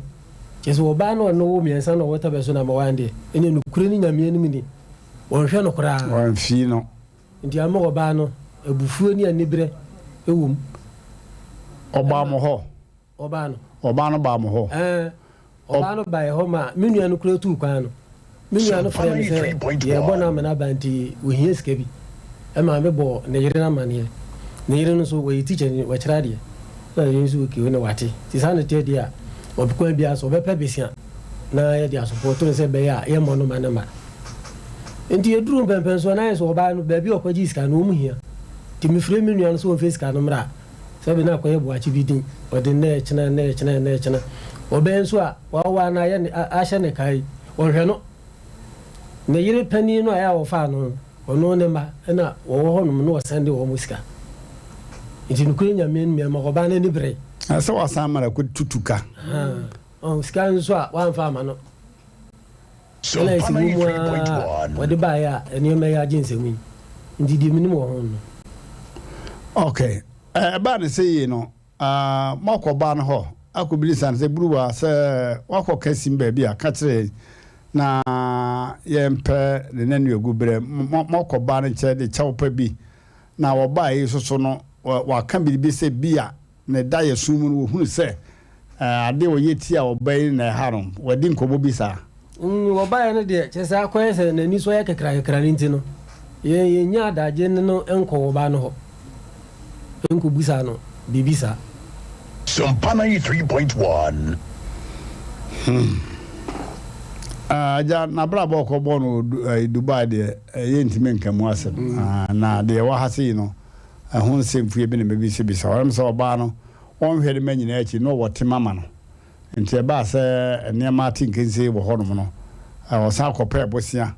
kyerɛ sɛ ɔbaa no ɔne no woo mmiɛnsa na ɔwɔ Tɛbɛ so Namawan deɛ, ɛneɛ nokorɛ ne Nyame anim ni, wɔnhwɛ no koraa. Wɔamfii no. Enti ama ɔbaa no abufuo ne aniberɛ wɔ mu. Ɔbaa mo hɔ? Ɔbaa no. Ɔbaa no baa mo hɔ? Ɛɛ, ɔbaa no baeɛ hɔ ma me nua no koraa tuu kwan no. Me nua no frɛɛ me sɛ yɛrebɔ no amena aba nti ɔhia sika bi. Ɛmaa mebɔɔ ne yere no amaneɛ. Ne yere no nso, ɔyɛ tikyani, ɔkyerɛ adeɛ. Ɛna ne yere nso okay, wo ne wate. Nti saa na ɛteɛ deɛ a, ɔkwan biara so ɔbɛpɛ besia na yɛde asopɔɔto no sɛ ɛbɛyɛ a yɛmmɔ no mma ne mma. Nti ɛduruu mpɛnpɛnsoɔ no ayɛ sɛ ɔbaa no baabi a ɔkɔgyee sika no wɔn hia. Nti mefrɛɛ me nua no sɛ ɔmfa sika no mmra. Sɛbe na akɔyɛ boakye bi din. Ɔde nnɛ ɛkyena, nnɛ ɛkyena, nnɛ ɛkyena. Ɔbaa yi nso a wawaa no ayɛ ne, ahyɛ ne ka yi, ɔnhwɛ no. Ne yere panin no a ɛyɛ a ɔfaa no no, ɔno ne mma na wɔwɔ hɔnom na ɔsɛnde wɔn sika. Nti nokorɛ Nyame anim ɛma ɔbaa no ani bere. Ɛsɛ sɛ wasan ama no akɔtutu ka. Ahaa, ɔho sika nso a wamfa amma no. Ɛna esi wɔ mu ara a wɔde baeɛ a nneɛma yi agye nsam yi. Nti deɛ menim wɔ ho no. Ok, ɛbaa no sɛ yie no, moakɔ ɔbaa no hɔ akɔbisa no sɛ, Buruwa, sɛ woakɔ Kasim baabi a, ka kyerɛ yɛn na yɛmpɛ ne n'anuagu berɛ. Moakɔ ɔbaa no nkyɛn de kyɛw pa bi, na ɔbaa yi nso so no, waka biribi sɛ bi a Ne daeɛso mu no, wɔhunu sɛ adeɛ a ɔyɛ tia ɔbaa yi na ɛha no. Wɔadi nkɔmmɔ bi saa. Wɔbaeɛ no deɛ, kyerɛ sɛ akɔyɛ sɛ n'ani so ayɛ kekrakekra no nti no, yɛn yɛnnya adagye ne no nkɔ ɔbaa no hɔ nkɔbisa no biribi saa. Sompa 93.1. Hmm. Ah, agya, n'abrabɔ a ɔkɔbɔɔ no wɔ Dubai deɛ, yɛntumi nka mu asɛm. Ah, na deɛ ɛwɔ ha sei no, Ɛho nsɛmfua bi na mebisabisa. Ɔyɛ me sɛ ɔbaa no, ɔnhwɛ ne mma nyinaa akyi, na ɔwɔ tema ma no. Enti ɛbaa sɛ nneɛma ate nkense wɔ hɔnom no, ɔsan kɔpɛɛ bosea.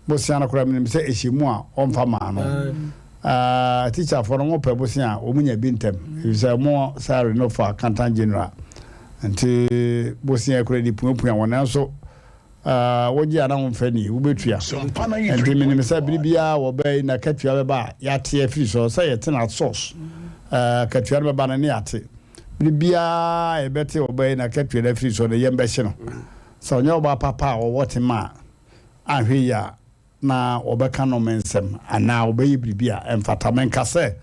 Bosea no koraa, menim sɛ ɛhyɛ mu a ɔmfa maa no. Tikyafoɔ no, wɔpɛ bosea a, wɔnya bi ntɛm, efisɛ wɔn salary no fa accountant general. Enti bosea koraa de puapua wɔn. Nanso Wogye a na womfa nni, wobɛtua. Enti menim sɛ bere biara wɔ bɛ yi na katua bɛba a, yɛate afiri so. Sɛ yɛte no at source, katua no bɛba no ne yɛate. Bere biara a yɛbɛte wɔ bɛ yi na katua no afiri so no, yɛn bɛhye no. Sɛ ɔnyɛ ɔbaa papa a ɔwɔ tema a, anhwɛ yie a, na wɔbɛka nnome nsɛm anaa wɔbɛyɛ biribi a ɛmfata. Menka sɛ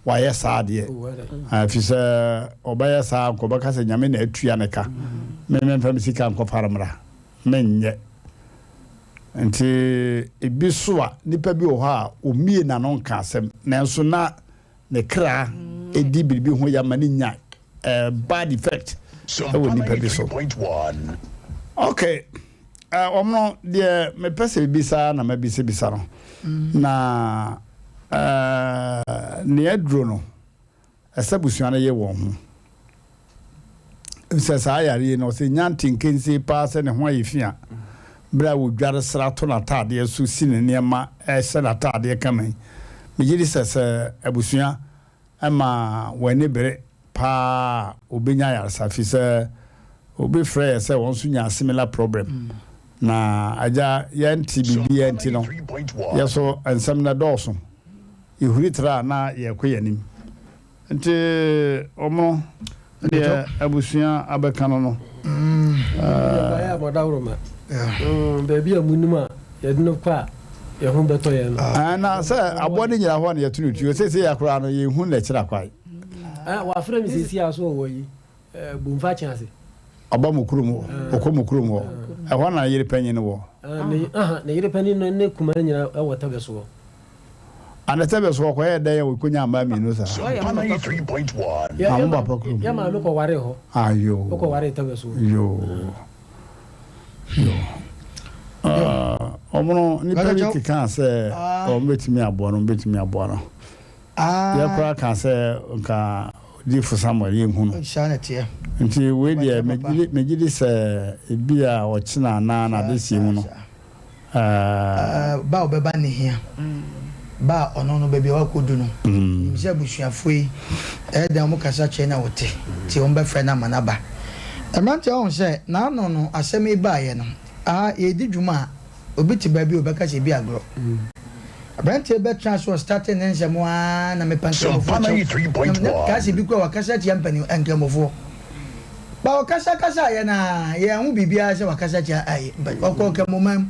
wayɛ saa deɛ, ɛfiri sɛ ɔbɛyɛ saa a, anka ɔbɛka sɛ Nyame na atua ne ka. Me memfa me sika nkɔfa no mmra. Menyɛ. Nti ebi so a, nipa bi wɔ hɔ a, ɔmmie n'ano nka asɛm, nanso na ne kra di biribi ho ya ma no nya bad effect wɔ nipa bi so. Okay, wɔn no deɛ mepɛ sɛ bibisa na mabisabisa no na nea aduro no ɛsɛ abusua no yɛ wɔn ho sɛ saa yareɛ yi no ɔsɛ nya ntenkensie paa sɛ ne ho ayɛ fi a berɛ a wɔdware sra to n'ataadeɛ so si ne nneɛma hyɛ n'ataadeɛ kama yi megye di sɛ sɛ abusua ma wɔn ani bere paa a wɔbɛnya ayaresa firi sɛ obi frɛ yɛ sɛ wɔn nso nya similar problem na agya yɛnte biribiara nti no yɛ so nsɛm no ɛdɔɔso yɛhuri tra a na yɛkɔ yɛn anim nti wɔn deɛ abusua abɛka no no. Yɛbaeɛ a mɔdaworo ma baabi a munim a yɛde no kɔ a yɛn ho bɛtɔ yɛn no. Na sɛ aboa no nyina hɔ a na yɛto no tuo seesei akora no yɛnhu no akyiri akwae. Wafrɛ me seesei a so ɔwɔ yi Bomfa kye ase. Ɔba mo kurom hɔ, ɔkɔ mo kurom hɔ. Ɛhɔ na ne yere panyin no wɔ. Ne yere panyin no ne kumaa nyina wɔ Tɛbɛ soɔ. Ana Tɛbɛ soɔ ɔkɔyɛɛ dɛn a ɔkɔnyaa mmaa mmienu saa? Ah, mo papa kurom. Yɛ maame kɔwaree hɔ. Ah, yoo. Ɔkɔwaree Tɛbɛ soɔ. Yoo. Yoo. Ah, wɔn no, nipa bi kekaa sɛ wɔn bɛtumi aboa no, wɔn bɛtumi aboa no. Yɛ koraa ka sɛ nka Odiyifo Samuel yɛnhu no. Saa na ɛteɛ. Nti wei deɛ megye di sɛ ebi a ɔkyena anaa n'adesie mu no. Ba a ɔbɛba no hia. Ba a ɔno no baabi a wakɔdu no, nim sɛ abusuafoɔ yi ɛyɛ dɛn wɔkasa kyerɛ no a ɔte, nti wɔbɛfrɛ no ama no aba. Mmeranteɛ woahu sɛ n'ano no asɛm yi baeɛ no, aha yɛredi dwuma a, obi te baabi a ɔbɛka sɛ ebi agorɔ. Aberanteɛ bɛtena so ɔstate ne nsɛm ara na mepa nkramofoɔ kyɛw. Na kaa sɛ bi koraa wakasa atia mpanin nkramofoɔ. Ba ɔkasa kasa yɛ na yɛn ho biribiara sɛ wakasa tia ayi but ɔkɔ nkramoman mu.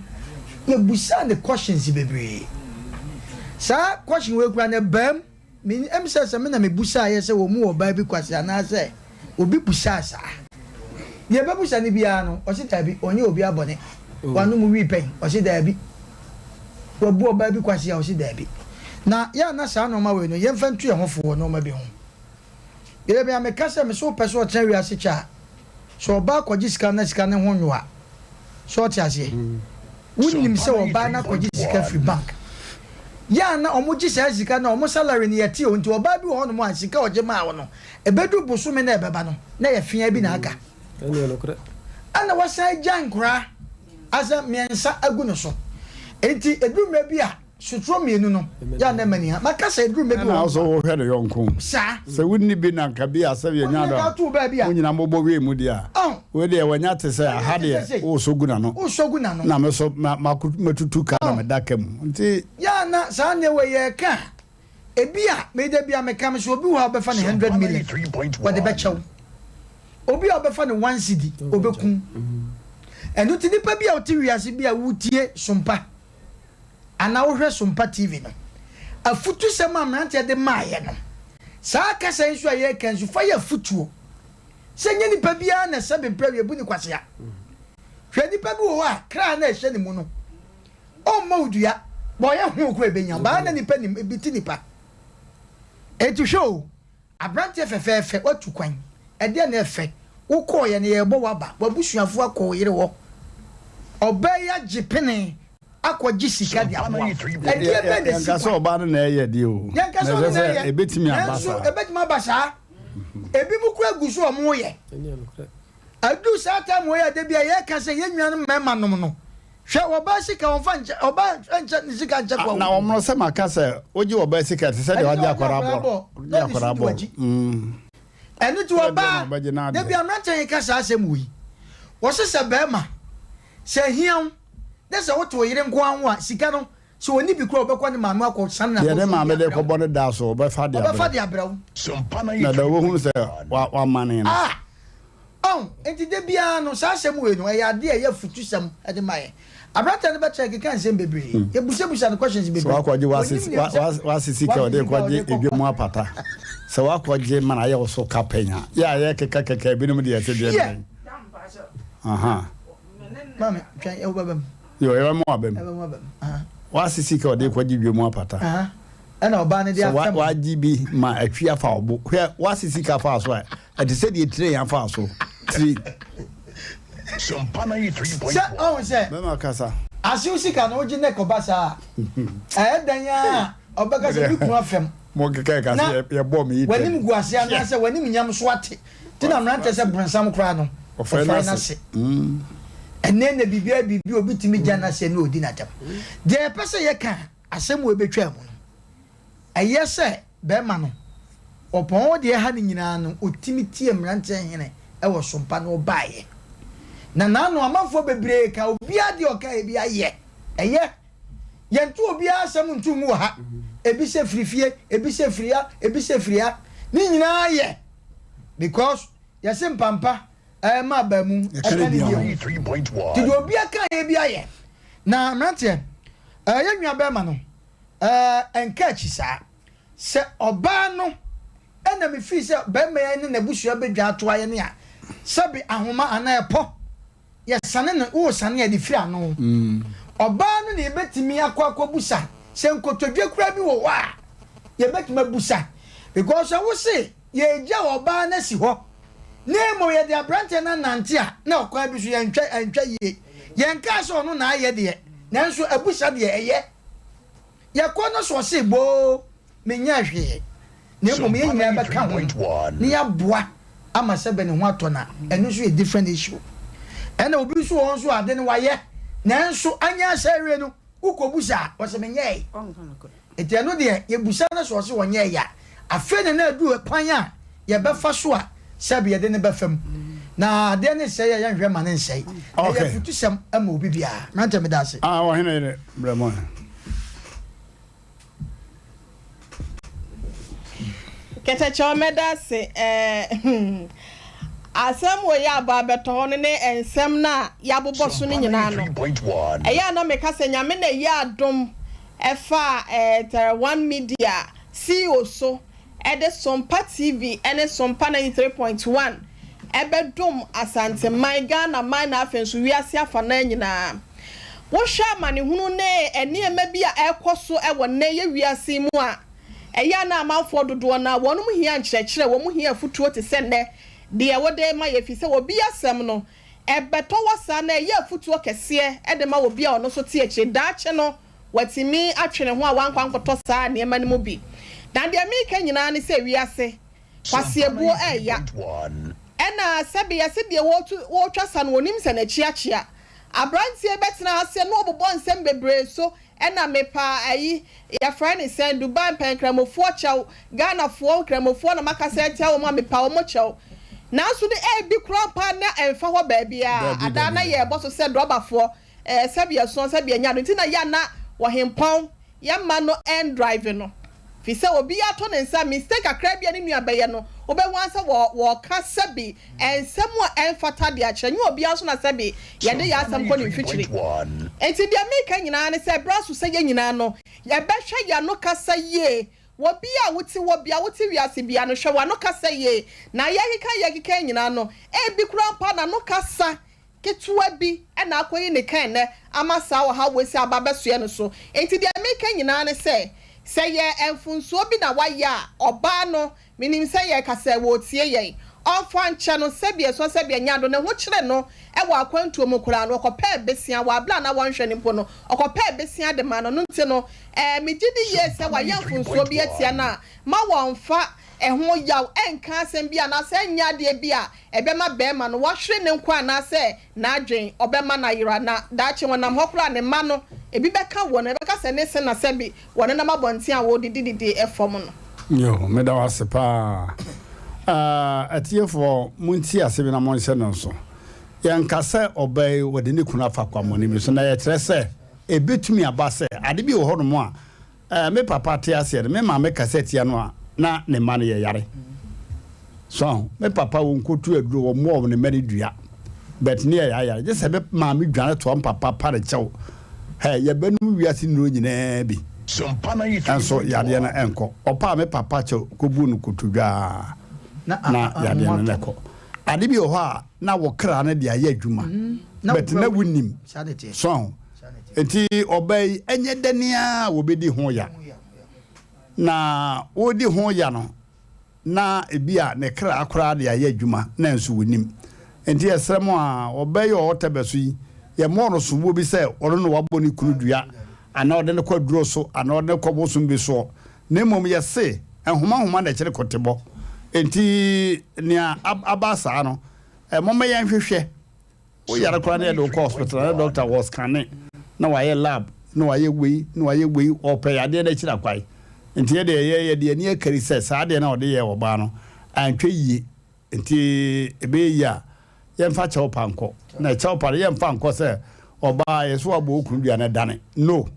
Yɛbusaa ne questions bebree. Saa question wei koraa na ɛbaa mu. Me ɛm sɛ sɛ me na me busaeɛ sɛ wɔn mu ɔbaa bi kwase anaasɛ obi busaa saa. Deɛ ɛbɛbusa no biara no, ɔse daabi, ɔnyɛ obiara bɔne. Wanom wii pɛn? Ɔse daabi. Wabu ɔbaa bi kwase a? Ɔse daabi. Na yɛ a na saa nnoɔma wei no, yɛmfa ntu yɛn ho fo wɔ nnoɔma bi ho. Deɛ bia meka sɛ, mese wopɛ sɛ ɔtena wiase kyɛ a, sɛ ɔbaa kɔgye sika na sika no ho nwo a, so ɔte aseɛ? Wonim sɛ ɔbaa no akɔgye sika firi bank. Yɛ a na wɔgye saa sika no a, wɔn salary no yɛte o, nti ɔbaa bi wɔ hɔnom a sika a ɔgye maa wo no, ɛbɛduru bosome no a ɛbɛba no, na ɛyɛ feaa bi na aka. Ɛna wasan agya nkoraa asɛ mmiɛnsa agu no so. Nti ɛduru mmerɛ bi a, Sotro mienu no yɛ a na ɛma ni ha. Maka sɛ ɛduru mɛ bi wɔ Ɛna hɔ nso wohwɛ ne yɔnko. Saa. Sɛ wonni bi na nka bi a sɛ yɛnya do a, mo nyinaa mobɔ wee mu deɛ a, wei deɛ wanya te sɛ aha deɛ wosɔ gu n'ano. Wosɔ gu n'ano. Na me nso matutu ka na meda ka mu. Nti. Yɛ a na saa nneɛma wei yɛreka a, ebi a me da bi a meka me sɛ obi wɔ hɔ a wobɛfa no 100 million, wɔde bɛkyɛ wo. Obi a wobɛfa no one cedi, ɔbɛku wo. Ɛno nti nipa bi a wote wiase bi a wotie sompa. anaa wohwɛ Sompa TV no, afutusɛm a mmeranteɛ de maeɛ no, saa kasa yi nso a yɛreka nso, fa yɛ afutuo. Sɛ nyɛ nipa biara na sɛbe mprɛ yɛbu ne kwasea. Hwɛ nipa bi wɔ hɔ a, kra na ɛhyɛ ne mu no, ɔmmɔ wo dua, ma ɔyɛ ho kora ɛbɛnya, baa na nipa nim, ebi te nipa. Enti hwɛ o, Aberanteɛ fɛfɛɛfɛ, woatu kwan. Ɛdeɛn na ɛfɛ? Wokɔeɛ no, yɛrebɔ wo aba. W'abusuafoɔ akɔ wo yere hɔ. Ɔbaa yi agye pene akɔgye sika de aboa wo. Ɛdeɛn bɛn na ɛsi Yɛnka sɛ kwan? ɔbaa no na ɛyɛ deɛ o. Yɛnka sɛ Na ɔno ɛsɛ na sɛ ɛyɛ. ɛbɛtumi aba Nanso saa. ɛbɛtumi aba saa. Ebinom koraa gu so a wɔreyɛ. Aduru saa time wei a da bi a yɛka sɛ yɛn nuanom mmarima nom no, hwɛ ɔbaa sika ɔmfa nkyɛ ɔbaa nkyɛ ne sika nkyɛ kwa Na o. wɔn no sɛ maka sɛ wogye ɔbaa sika te sɛ deɛ Ɛne sɛ wagye wagye akwadaa akwadaa bɔɔl. bɔɔl Wogye na ɔde so akwadaa di bɔɔl. w'akyi. Mm. Ɛno nti Sɛ deɛ na ɔbaa ɔbɛgye da n'adeɛ. bi a mmeranteɛ yi ka saa asɛm wei. Wɔse sɛ barima sɛ ahia wo na sɛ wote wo yere nko ara ho a sika no Sɛ ɔnni bi koraa a, ɔbɛkɔ ne maame hɔ akɔsane Deɛ ne n'abɔsoɔ maame de de abrɛ wo. rekɔbɔ no da so, ɔbɛfa de Ɔbɛfa abrɛ de abrɛ wo. Na da ɔbɛhunu sɛ wamane no. Ah! Ɔn, enti da biara no, saa asɛm wei no, ɛyɛ adeɛ a ɛyɛ afutusɛm de ma yɛn. Aberanteɛ no bɛkyerɛ keka nsɛm bebree. Yɛbusabusa no questions Sɛ bebree. wakɔgye Ɔnim nea sɛ w'ase sika a wagye ɔde sika a rekɔgye ɔde rekɔ. edwa mu apata. Sɛ wakɔgye ma no ayɛ wo so ka pɛn a, yɛ a yɛkeka keka ebinom deɛ ɛte deɛ Hwiɛ! bɛn. Aha. Maame, twɛn, wobɛba mu. Yo, yɛbɛma waba mu. Yɛbɛma waba mu. Aha. W'ase sika ɔde kɔgye dwa mu apata. Aha. Ɛna ɔbaa no de Sɛ afɛm. wagye bi ma atwi afa wo bo. Hwɛ, w'ase sika faa so a, ɛte sɛ deɛ train afa so. Tiri. Sɛ ɔhu sɛ. Bɛma kasa. Asew sika no wogye nɛ kɔba saa a, ɛyɛ dɛn ara a ɔbɛka sɛ me kunu afɛm. Mo keka ɛka Na sɛ yɛbɔɔ me yi tɛm. w'anim gu ase anaasɛ w'anim nyam so ate. Nti na mmeranteɛ sɛ bronsam koraa no, Ɔfrɛ ɔfrɛ n'ase. n'ase. Ɛnnɛ na biribiara biribi obi tumi gya n'ase ne ɔdi n'atɛm. Deɛ yɛpɛ sɛ yɛka asɛm wei bɛtwaa mu no, ɛyɛ sɛ bɛrima no, ɔpɔn deɛ ɛha no nyinaa no, ɔtumi tie mmeranteɛ hene wɔ sompa na ɔbaeɛ. Na n'ano amanfoɔ bebree ka obiara deɛ ɔkaeɛ bi ayɛ. Ɛyɛ. Yɛnto obiara asɛm nto ngu wɔ ha. Ebi sɛ firi fie, ebi sɛ firi ha, ebi sɛ firi ha. Ne nyinaa yɛ because yɛse mpampa ɛma abamu ɛka ne deɛ ho. Nti deɛ obiara ka yɛ bi ayɛ. Na mmeranteɛ, ɛɛ yɛn nua bɛrima no ɛɛ ɛnka akyi saa. Sɛ ɔbaa no ɛna me fii sɛ bɛrima yi ne n'abusua bɛdwa ato ayɛ ne a, sɛbe ahoma anaa ɛpɔ yɛsane no, woresane a, yɛde firi ano. Ɔbaa no na yɛbɛtumi akɔ akɔbusa, sɛ nkotodwe koraa bi wɔ hɔ a, yɛbɛtumi abusa. Because sɛ wose yɛregya ɔbaa no asi hɔ, na mmom yɛde aberanteɛ no anante a, na ɔkwan bi so yɛntwa, ɛntwa yie. Yɛnkaa sɛ ɔno na ayɛ deɛ, nanso abusa deɛ ɛyɛ. Yɛkɔ no so ɔse boo. Menyɛɛ hwee, na mmom yɛn nyinaa bɛka ho na yɛaboa ama sɛbɛ ne ho atɔ no a, ɛno nso yɛ different issue. Ɛna obi nso wɔ hɔ nso a ade no wayɛ, nanso anyɛ asɛ awie no, wokɔbusa a, ɔse menyɛe. Nti ɛno deɛ yɛbusa no sɛ ɔse ɔnyɛe a, afei na na aduru kwan a yɛbɛfa so a sɛbe yɛde no bɛfa mu. Na adeɛ no nsɛe a yɛnhwɛ mma no nsɛe. Ɛyɛ afutusɛm ma obi biara. Mmeranteɛ meda ase. Ah, ɔhene yere brɛ mo. Kɛtɛkyɛw mɛda ase ɛɛ hmm asɛm wei a aba abɛtɔ hɔ no ne nsɛm no a yɛabobɔ so no nyinaa no ɛyɛ a na meka sɛ Nyame na ɛyɛ adom ɛfaa ɛɛ Tɛrɛ One Media CEO so ɛde Sompa TV ne Sompa 93.1 ɛbɛdom Asanteman, Ghana man na afei nso wiase afanaa nyinaa. Wohwɛ amanehunu ne nneɛma bi a ɛrekɔ so wɔ nnɛ yɛ wiase yi mu a, ɛyɛ a na amanfoɔ dodoɔ no ara wɔnom hia nkyerɛkyerɛ, wɔn hia afutuo te sɛ nnɛ deɛ wode rema yɛ ɛfiri sɛ obi asɛm no ɛbɛtɔ hɔ saa na ɛyɛ afutuo kɛseɛ de ma obi a ɔno nso te akyire daakye no watumi atwe ne ho a wankɔ ankɔtɔ saa nneɛma no mu bi. Na deɛ mereka nyinaa ne sɛ wiase kwaseɛbuo ɛreya. Ɛna sɛbe yɛse deɛ wɔretu wɔretwa sa no wɔnim sɛ n'akyi akyea. Abranteɛ bɛtena aseɛ na ɔbobɔ nsɛm bebree so ɛna mepa ayi yɛfrɛ ne sɛn Dubai mpɛ nkramofoɔ kyɛw Ghanafoɔ nkramofoɔ na makasa atia wɔn a mepa wɔn kyɛw. Nanso no ɛbi koraa mpo a na ɛmfa hɔ baabiara adaa na yɛrebɔ so sɛ drɔbafoɔ Ɛɛ sɛbi ɛsoɔ sɛbi ɛnyɛ ado nti na yɛ a na ɔhempɔn yɛ mma no ɛndrive no fi sɛ obi ato ne nsa mistake kakra bi a ne nua bɛyɛ no wobɛhu ara sɛ wɔ wɔka sɛbi nsɛm a ɛnfata de akyerɛ nyɛ obiara nso na sɛbi yɛde yɛ asɛm kɔ ne mfikyiri nti deɛ meka nyinaa ne sɛ ɛberɛ aso sɛ yɛ nyinaa no yɛbɛhwɛ yɛ ano kasa yie wɔ bi a wote wɔ bia wote wiase bia no hwɛ w'ano kasa yie na yɛkeka yɛkeka nyinaa no ebi koraa mpo a n'ano kasa ketewa bi na akɔyi ne kan nnɛ ama saa ɔhaw wei sɛ aba abɛsoɛ no so. Enti deɛ meka nyinaa ne sɛ, sɛ yɛ mfomsoɔ bi na wayɛ a, ɔbaa no, menim sɛ yɛreka sɛ wɔretie yɛn, ɔmfa nkyɛ no, sɛdeɛ ɛsɔ sɛdeɛ ɛnyɛ ado, ne ho kyere no wɔ akwantuo mu koraa no, ɔkɔpɛɛ besea wɔ aberɛ a na wɔnhwɛ no mpo no, ɔkɔpɛɛ besea de maa no, ɛno nti no, ɛɛ, megye di yie sɛ wayɛ mfomsoɔ bi atia no a, ma wɔmfa ɛho yaw ɛnka asɛm bi anaasɛ ɛnyɛ adeɛ bi a ɛbɛma barima no wahwere ne nkwa anaasɛ n'adwen, ɔbɛma no ayera na daakye wɔnam hɔ koraa a ne mma no ebi bɛka wɔn, ɛbɛka sɛ ne se na sɛbe wɔnenam abɔnten a wɔredidididi fam no. Yoo, meda wo ase paa. Ah, atiefoɔ, montie asɛm yi na monhyɛ no nso. Yɛnka sɛ ɔbaa yi ɔde ne kunu afa kwammɔne bi so, na yɛkyerɛ sɛ ɛbɛtumi aba sɛ ade bi wɔ hɔnom a Eh, me papa te aseɛ no, me maame kasa tia no a, na ne mma no yɛ yare. So aho, me papa wɔnkɔtu aduro, wɔmmɔɔ ne mma no dua, but ne yɛ yare. Gye sɛ me maame dwane toa me papa pa ne kyɛw. Hɛ, yɛbɛnom wiase nnuro nyinaa bi, nso yadeɛ no ɛnkɔ. Ɔpaa me papa kyɛw kɔbuu no kotodwe a, na yadeɛ no na ɛkɔ. Ade bi wɔ hɔ a, na wo kra no de ayɛ adwuma, but na wonim. So aho. Enti ɔbaa yi, ɛnyɛ dɛn ara a wɔbɛdi ho ya. Na wɔredi ho ya no, na ebi a ne kra koraa de ayɛ adwuma, nanso wɔnnim. Enti yɛsrɛ mo a, ɔbaa yi a ɔwɔ Tɛbɛ so yi, yɛmmɔɔ no soboɔ bi sɛ ɔno na wabɔ ne kunu dua, anaa ɔde no kɔ aduro so, anaa ɔde no kɔ bosom bi soɔ. Na mmom yɛse, nhoma nhoma na ɛkyere kɔtebɔ. Enti nea aba saa no, momma yɛnhwehwɛ. Wo yare koraa na yɛde wo kɔ hospital na doctor wɔ scanne na wayɛ lab na wayɛ wei na wayɛ wei ɔpɛ yadeɛ no akyiri akwae nti yɛde yɛ yɛde ani akari sɛ saa adeɛ no a ɔde yɛɛ ɔbaa no antwa yie nti ɛbɛyɛ yie a yɛmfa kyɛw pa nkɔ na kyɛw pa no yɛmfa nkɔ sɛ ɔbaa yɛ so wabɔ wo kunu dua no dane no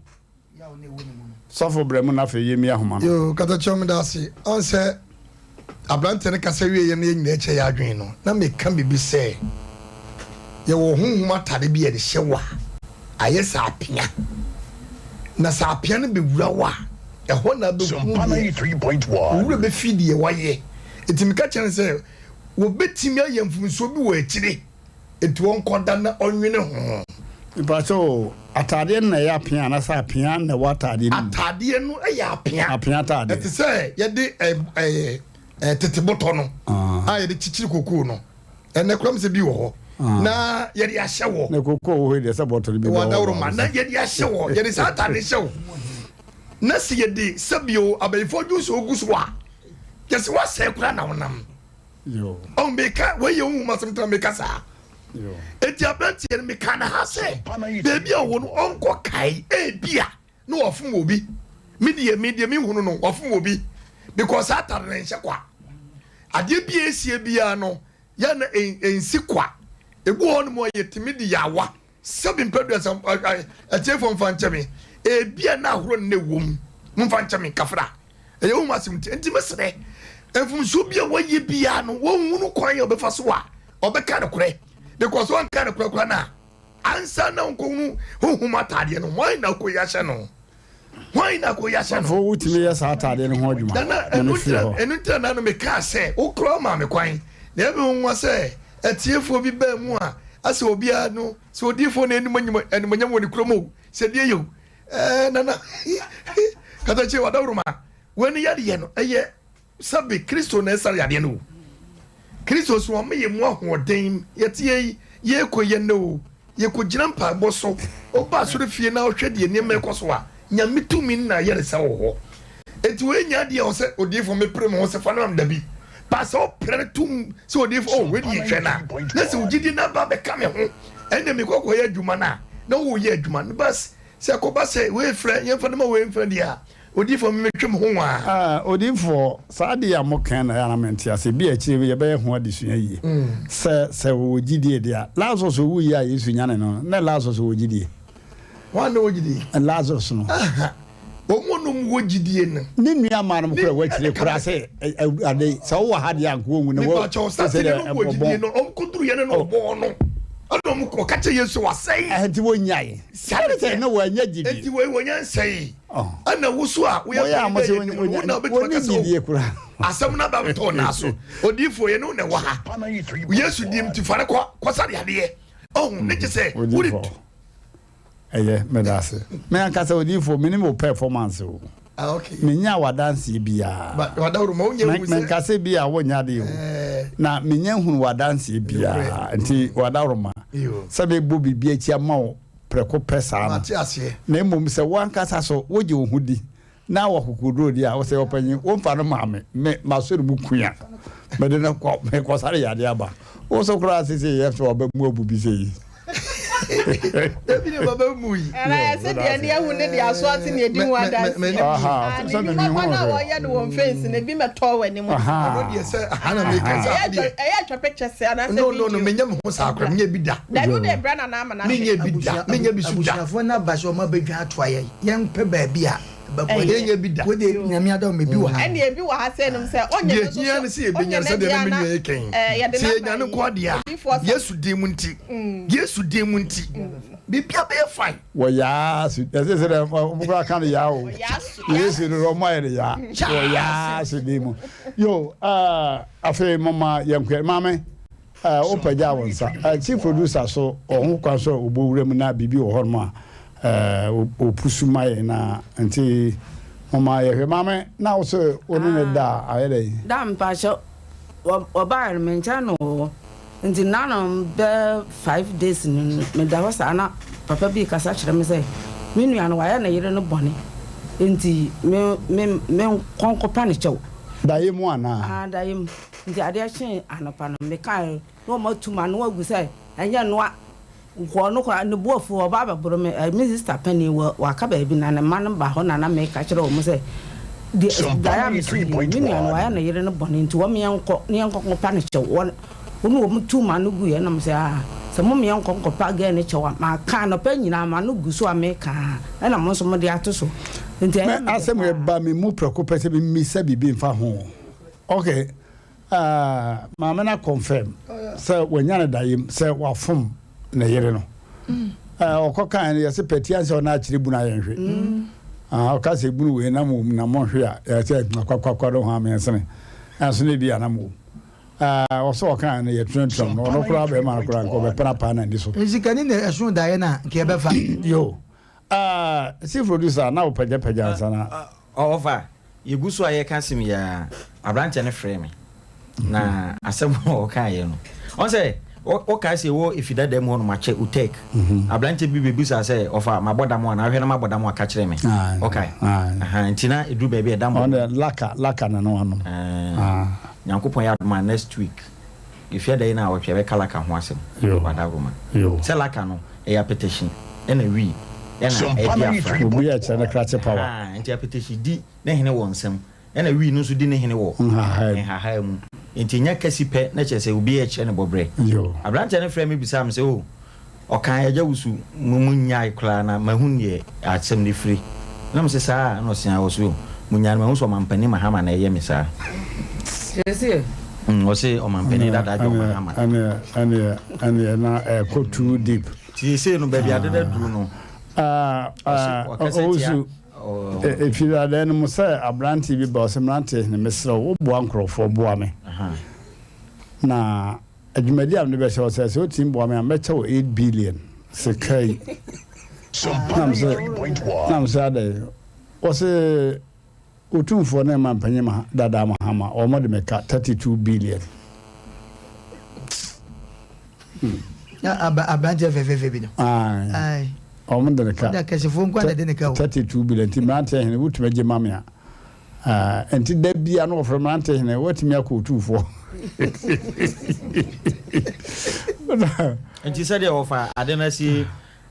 Sɔfo brɛ mu na afei yɛmmie ahoma no. Yoo katakyɛw meda ase. Ɔn sɛ aberanteɛ no kasa wie yɛ no yɛn nyinaa kyɛ yɛ adwene no na meka biribi sɛ yɛwɔ honhom atade bi a yɛde hyɛ wo a ayɛ sɛ apea na sɛ apea no bɛwura wo a ɛhɔ na bɛhu deɛ wo werɛ bɛfi deɛ wayɛ nti meka kyerɛ no sɛ wɔbɛtumi ayɛ mfomsoɔ bi wɔ akyire Enti ɔnkɔda na ɔnwene ho. Mepakyɛ o, ataadeɛ no na ɛyɛ apea anaasɛ apea na ɛwɔ ataadeɛ no mu? Ataadeɛ no yɛ apea. Apea ataadeɛ. Ɛte sɛ yɛde ɛ ɛ ɛ tete bɔtɔ no a yɛde kyekyere kokoo no. Ɛnɛ koraa sɛ bi wɔ hɔ na yɛde ahyɛ wɔ. Na kokoo wɔ hɔ yi deɛ sɛ bɔtɔ no bi bɛwɔ hɔ. Wɔ adaworo ma na yɛde ahyɛ wɔ yɛde saa ataadeɛ hyɛ wɔ. Na sɛ yɛde sɛbio abayifoɔ dwonso gu so a, kyɛ sɛ woasɛe koraa na wonam. Ɔn meka wei yɛ honhom asɛm tena meka saa. Enti aberanteɛ no meka no ha sɛ baabi a ɔwɔ no ɔnkɔ kae ebia na wafom obi. Me deɛ me deɛ mehunu no wafom obi because saa atade no nhyɛ kwa. Adeɛ bi a ɛsie biara no yɛ na ɛnsi kwa. Ebi wɔ hɔ nom a yɛtumi de yɛ awa. Sɛbi mpɛduasa atiefoɔ mfa nkyɛ me, ebia na ahoroɔ no na ɛwɔ mu, momfa nkyɛ me kafra, ɛyɛ honhom asɛm nti, enti mesrɛ, mfomsoɔ bi a wayɛ biara no, wɔnhunu kwan a ɔbɛfa so a ɔbɛka nokorɛ, because wanka nokorɛ koraa no a, ansa na ɔnkɔhunu honhom ataadeɛ no, hwan na akɔyi ahyɛ no? Hwan na akɔyi ahyɛ no? Sɔfo, wotumi yɛ saa ataadeɛ no ho adwuma? Nana, Na ɛno mefiri nti hɔ. ɛno nti na nana mekaa sɛ wokora ɔmaa me kwan. Na ɛyɛ me nwonwa sɛ atiefoɔ bi baa mu a asɛ obiara no sɛ odiyifoɔ na anim animuonyam wɔ ne kurom o, sɛ deɛ yɛ o. Ɛɛ nana katakyie wadawuruma wei no yadeɛ no ɛyɛ Sɛbe Kristo na ɛsa yadeɛ no o. Kristo so ɔma yɛn mu ahoɔden. Yɛteɛ yi, yɛrekɔ yɛ nnɛ o, yɛkɔgyina mpaebɔ so. Woba asɔre fie na wohwɛ deɛ nneɛma ɛkɔ so a, Nyame tumi no na ayaresa wɔ hɔ. Enti wei nyɛ adeɛ a ɛwɔ sɛ odiyifoɔ mepere me ho sɛ fa no ma me, dabi. But sɛ wopere no tom sɛ odiyifoɔ, oh wei deɛ hwɛ no a, na sɛ wo gyidie no aba abɛka me ho, ɛnneɛ mekɔ kɔyɛ adwuma no a, na woreyɛ adwuma no. But sɛ ɛkɔba sɛ wei frɛ, yɛmfa no ma wei mfrɛ deɛ a, Odiyifoɔ me metwe me ho nwaa. Ah odiyifoɔ saa adeɛ yi a mo kan na ɛyɛ a na mente aseɛ bi a akyire yi yɛbɛyɛ ho adesua yie sɛ sɛ wɔwɔ gyidie deɛ a Lazarus owu yie a Yesu nyane no no na Lazarus wɔ gyidie. Hwan na ɔwɔ gyidie? Lazarus no. Aha wɔn nom wɔ gyidie no. Ne nua maa nom kora wɔ akyire kora sɛ ade sɛ wowɔ ha deɛ anka wɔnwu na wɔ sɛ sɛ no wɔ gyidie no wɔn kɔduru yɛ no na ɔbɔɔ no ɛna wɔn kɔ kakyɛ Yesu wasɛe. Ɛnti wɔnyae. Saa na sɛ na wɔanya gyidie. Enti wei wɔnya nsɛe. Ɛna wo so a woyɛ panyin dɛ yɛnim no, wo na wobɛtumi aka sɛ o, asɛm no aba abɛtɔ naa so. Odiyifoɔ, yɛne wo na ɛwɔ ha. Yesu dim nti fa no kɔ, kɔsa de adeɛ. Ɔho, ne gye sɛ wode. Ɛyɛ, meda ase. Me ankasa odiyifoɔ, menim wo performance o. Ah, okay. Menya w'adanseɛ biara. Menka sɛ bi a wonyɛ adeɛ o. Eh. Na menya hunu w'adanseɛ biara. Nti w'adaworoma. Sɛ mebɔ biribi akyi ama wo prɛko pɛ saa no. Na mmom sɛ wo ankasa so wogye wo ho di na wɔ akokoduro di a, wosɛ ɔpanyin, womfa no maa me, me masɔre mu kua. Mede no kɔ, mekɔsare yadeɛ aba. Wo so koraa sese yɛ sɛ ɔbɛ mu abu bi sɛ yi. Ebi ne baba mu yi. Ɛna ɛsɛ deɛ ne ahu ne deɛ aso ate ne edi ho adanseɛ. Aha, Ne sɛ me nnwuma mehu pa no a hwɛ. wɔyɛ no wɔn fence no ebi mɛtɔ wɔ anim. Aha. Ɛno deɛ sɛ aha na meka sɛ aha deɛ. Ɛyɛ atwa pictures anaasɛ No video. no no menyɛ me ho saa koraa menyɛ bi da. Dabi wo deɛ brɛ nana ama no ahwɛ. Menyɛ bi da menyɛ bi so da. Abusuafoɔ no aba sɛ wɔn abɛdwa atoa yɛn yɛmpɛ baabi a ɛbɛkɔ Ɛyɛ. Yɛnyɛ bi da. Wo deɛ Nyame adom ebi wɔ ha. Ɛnneɛ ebi wɔ ha sɛ nom sɛ ɔnyɛ Deɛ no nso hia ne so sɛ yɛbɛnya ɔnyɛ no no sɛdeɛ deɛ na a me na nua yi ka yi. ɛɛ yɛde Sɛ number yɛnya no yi nko ara deɛ a, odiyifoɔ sa. Yesu din mu nti, Yesu din mu nti, biribiara bɛyɛ fine. Wɔ yaa so ɛsɛ sɛ dɛ ɔmo koraa ka no yaa o Yesu no ɔmo ayɛ no yaa wɔ yaa so din mu yo ɛɛ afei moma yɛn kɔ maame ɛɛ wopagya wo nsa ɛɛ chief producer so ɔho kwan so ɔbɔ wura mu na biribi wɔ hɔ nom a ɛɛ ɔpusu ma yɛn na nti moma yɛhwɛ maame na wo so wo ne ne da ayɛ dɛ. Da mpakyɛ wɔbaeɛ no me nkyɛn na ɔwɔ Nti nnanom bɛyɛ 5 days no meda hɔ saa na papa bi rekasa kyerɛ me sɛ me nua no wayɛ ne yere no bɔne nti me me menkɔ nkɔpa no kyɛw. Daeɛ mu anaa? Aa daeɛ mu. Nti adeɛ kyee anɔpa no mekaeɛ na wɔatu m'ano agu sɛ ɛnyɛ noa Nkɔɔ no koraa ne bo afu ɔba abɛboro me. Me sister panin wɔ waka baabi na ne mma no ba hɔ na na meka kyerɛ wɔn sɛ deɛ daeɛ a mesoo yi me nua no wayɛ ne yere no bɔne nti wɔn yɛnkɔ na yɛnkɔ nkɔpa no kyɛw. Wɔn wɔn wɔn tuu m'ano guiɛ na mesɛ ah sɛ mo yɛnkɔ nkɔpa girl no kyɛw a maka anɔpa nyinaa m'ano gu so a meka a ɛna mo nso mode ato so nti Me ɛyɛ me dɛ asɛm paa. ɛba me mu prɛko pɛ sɛ memmisa biribi mfa ho. Okay, ah, maame no confirm sɛ wanya no dayem sɛ wafom ne yere no. Eh, ɔkɔ kan no yɛse pɛtia sɛ ɔno akyerɛ bunu ayɛ nhwe. Ah, ɔka sɛ bunu wei nam wom na monhwe a yɛsɛ akwakwakwa no ho ameɛnsene. Ɛnso no bi anam wom. Ah, ɔsɛ ɔka no yɛtunatunam no ɔno koraa bɛrima no koraa nka ɔbɛpena paa na ani so. Nsikani na ɛso daeɛ no a nka yɛbɛfa. Yo. Ah, chief producer na wopagyapagya ansa na. Ɔfa, yɛgu so a yɛreka asɛm yi ara, aberanteɛ no frɛɛ me, na asɛm a ɔkaeɛ no, ɔn sɛ Wokae sɛ yɛwɔ efi dada mu hɔnom akyɛ Utek. Aberanteɛ bi bɛbisaa sɛ, Ɔfa, mabɔ dam anaa? Wohwɛ na mabɔ dam a, ka kyerɛ me. Wokae? Ahaa, nti na ɛduru baabi a ɛdam bɔ. Ɔno deɛ laka, laka na na wanom. Ɛɛ, Nyankopɔn yɛ adom a, next week, Efiada yi naawɔtwe, yɛbɛka laka ho asɛm wɔ Adaworoma. Sɛ laka no, ɛyɛ apɛtɛhyi ɛna wii ɛna ɛdi afra. Obi a ɛkyerɛ ne krakye power. Ahaa, nti apɛtɛhyi di ne hene wɔ nsam. Ɛna wii no nso di ne hene wɔ nhahaa mu. Enti ɛnya kasi pɛ na kyerɛ sɛ obi rekyerɛ no bɔberɛ. Aberanteɛ no frɛɛ me bisaa me sɛ, Oh, ɔkaa Agya Wusu mo mo nnyae koraa na mahu deɛ asɛm no firi. Ɛna mese, Saa? Ɛna ɔse, Aane. Ɔse, Oh, monyaa no mahu sɛ Ɔmampanin Mahama na ɛyɛ me saa. Mm, ɔse Ɔmampanin dada John Mahama. Ɛneɛ, ɛneɛ, ɛneɛ na ɛkɔ too deep. Nti seesei no baabi adeda duru no, ɔse ɔkasa tia. Owusu, Ɛfiri adan no mu sɛ aberanteɛ bi ba ɔsɛ mmeranteɛ hene mesrɛ wo woboa nkurɔfoɔ boa me na adwumadi a mede bɛhyɛ wo sɛ sɛ wotumi boa me a mɛkyɛ wo 8 billion sika yi nam sɛ nam sɛ adɛn wɔse Otumfoɔ ne Mampanyin Maha, Dada Mahama, wɔn de me ka 32 billion. Hmm. Na aba aberanteɛ fɛfɛɛfɛ bi no. Aye. Wɔn de ne ka. Ɔde akɛsefoɔ nko na de ne ka o. 32 billion nti mmeranteɛ hene wotumi agye ma me a. Nti da bia no wɔfrɛ mmeranteɛ hene watumi akɔ otumfoɔ. Nti sɛdeɛ wɔfa ade no asie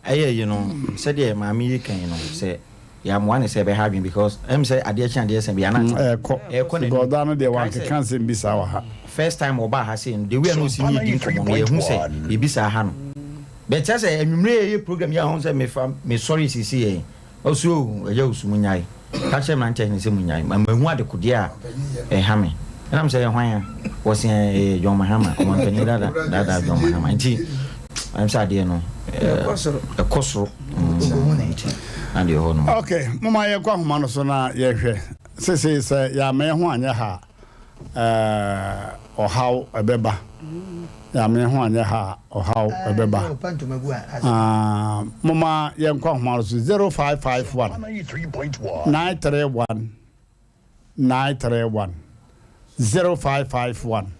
Ɛyɛ yi no sɛdeɛ maame yi ka yi no sɛ yɛamoa no sɛ ɛbɛha adwene because ɛm sɛ adeɛ kye adeɛ sa bi ana ɛkɔ ɛkɔ n'anim. Because ɔdaa no deɛ Kae sɛ wankeka nsɛm bi saa wɔ ha. First time ɔbaa ha sei no the way a na ɔsi ne yɛdi nkɔmmɔ no yɛhu sɛ biribi saa ha no but kyerɛ sɛ anwummerɛ yɛyɛ program yi a ɔhu sɛ mefa mesɔre seesei yɛ Ɔse oh agya Owusu monyae, ka kyerɛ mmeranteɛ no sɛ monyae, ma mahu adekodeɛ a ɛha me. Ɛna mesɛ ɛyɛ hwan a? Wɔse ɛyɛ John Mahama, ɔmampanin dada dada John Mahama. Nti ɛm sɛ adeɛ no ɛkɔ soro nti na deɛ ɛhɔ no. Ok, momma yɛnkɔ ahoma no so na yɛnhwɛ. Sesei sɛ yɛamma yɛn ho anyɛ ha a, ɛɛ, ɔhaw ɛbɛba. Yɛamma yɛn ho anyɛ ha a, ɔhaw ɛbɛba. Ah, momma yɛnkɔ ahoma no so 0551 931 931 0551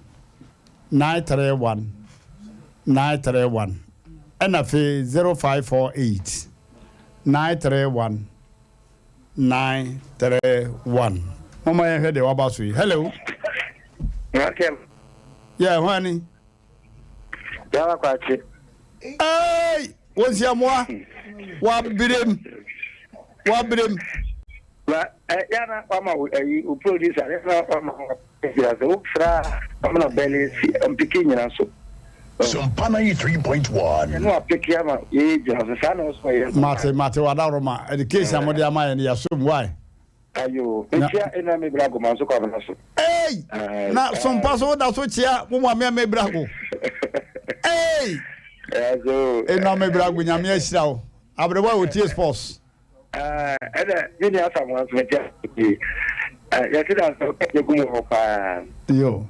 931 931 ɛna afei 0548 931 931 Momma yɛnhwɛ deɛ waba so yi. Hello. Mmeranteɛ. Yɛ hwan ni? Yàrá kwakye. Hey, wɔn si amoa. Wabirem. Wabirem. Na ɛ eh, yana wama wo ɛyi eh, o producer yana wama wo gyina so wofra wama na bɛle si mpiki nyina so. Sompa 93.1. Ɛno apeke ama yɛyɛ gyina so saa na ɔsɔ yɛ. Mate mate wadaroma education a mode ama yɛn no yɛasom why. Ayo mekyia ena me brago ma nso kwabena so. Hey! Na sompa so woda so kyia mo maame a me brago. Hey! Ena me brago nyame ahyira wo. Aberewa a otie sports. Ɛna me nua Asamoah nso mekyia no yie. Yɛte da nso ɛyɛ gu mu hɔ paa. Yo.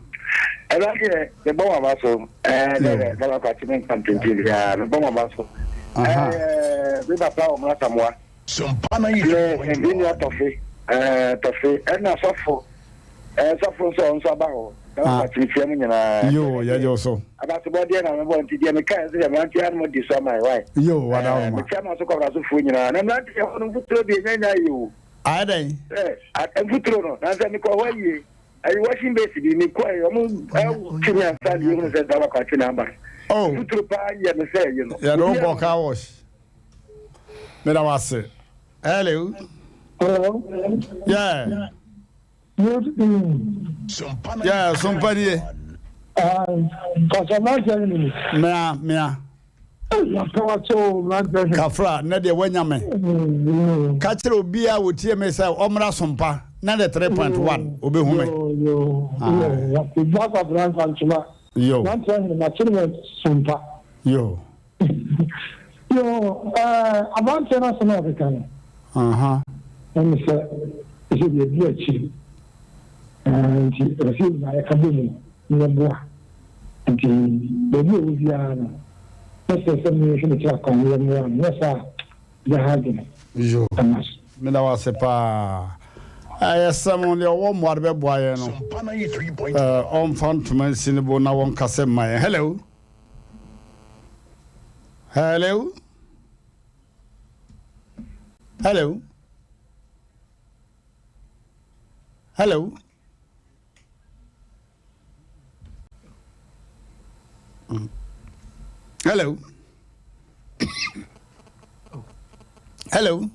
Ɛna deɛ mebɔ mo aba so. Ɛɛ dɛ dɛ kwakye me nka mpempem biara mebɔ mo aba so. Ɛɛ me papa Ɔmena Asamoah. Ne me nua Tɔfe, ɛɛ Tɔfe, ɛna sɔfo, ɛɛ sɔfo nso ɔno nso aba hɔ. Na ah. ɔfa kyerɛkyerɛ mu nyinaa. Yo, yɛgye wo so. Abasobɔ deɛ na mebɔ nti deɛ meka nso deɛ mmeranteɛ anom di so ama wae. Yo, wada wo ma. Mekyia ma so kɔbrasofoɔ nyinaa. Na mmeranteɛ hɔ no mfuturo deɛ nyanya yɛ o. Ayɛ dɛn? Ɛ mfuturo no, na sɛ mekɔ hɔ ayie. Ɛyi washing base bi mekɔ ɛ ɔmo ɛwo twe mi ansa na yɛhunu sɛ daba kwakye na aba. Oh. Mfuturo paa yɛ me sɛ ɛyi no. Yɛde wo kɔ car wash. Meda wo ase. Hello. Hello. Yeah. Good evening. Yeah, sompa nie. Kasa mmeranteɛ no ni. Mea, mea. Kafra, nɛ deɛ woanya me. Ka kyerɛ obiara wɔtie me sɛ ɔmmra sompa 93.1 obɛhu me. Yo. Yo. Yoo, ɛɛ, aberanteɛ no asɛm a ɔkeka no, ɛne sɛ, ɛsɛ deɛ ɛdi akyiri. Ɛɛ, nti ɛsɛ sɛ yɛn nyinaa yɛka bɔ mu na yɛboa. Nti baabi a ɔwɔ biara no, mɛsrɛ sɛ monhwɛ ne tiri akwan na yɛmmoa no, nyɛ saa a, ɛbɛha adwene. Yoo, Ɛma so. meda wo ase paa. Ɛyɛ sɛm, deɛ ɔwɔ mmoa de bɛboa yɛn no, ɛɛ, ɔmfa ntoma nsi ne bo na wɔnkasa mma yɛn. Hello. Hello. Hello. Hello. Hello. Hello.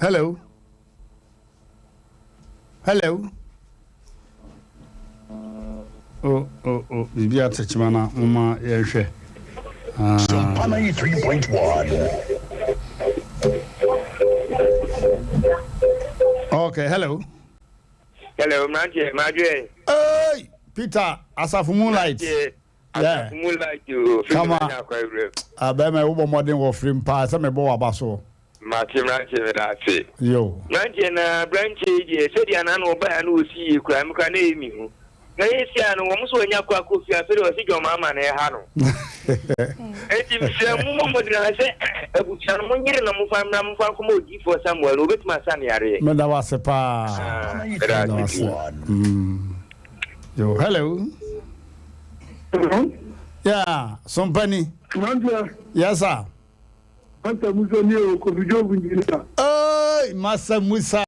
Hello. Hello. Oh, oh, oh, biribi atekyema na moma yɛnhwɛ. Ah. Sompa 93.1. Okay, hello. Hello, mmeranteɛ, madwɛn. Hey, Peter, Asafo Moonlight. Mmeranteɛ, Asafo Moonlight o, firi Kama. mi akɔ awuram. Abɛɛma, wobɔ mmɔden wɔ firim paa sɛ mebɔ w'aba so. Mate mmeranteɛ meda ase. Yo. Mmeranteɛ na aberanteɛ yi deɛ sɛdeɛ na na ɔbaeɛ a na ɔsi yie koraa me koraa na ɛyɛ me hu. Na yɛsi a no wɔn nso wɔanya kɔ akɔ fie afei deɛ ɔsi John Mahama na ɛha no. Enti mesrɛ mo mmɔ mmɔden ara sɛ abusua no monyere na momfa mmra momfa nkɔma odiyifoɔ Samuel no ɔbɛtumi asa no yareɛ. Meda wo ase paa. Ah, meda Meda wo ase ase. pii. Yo, hello. Hello. Yeah, Sompani. Mmeranteɛ. Yes, sir. Master Musa ni o, Kofi Job engineer. Hey, Master Musa.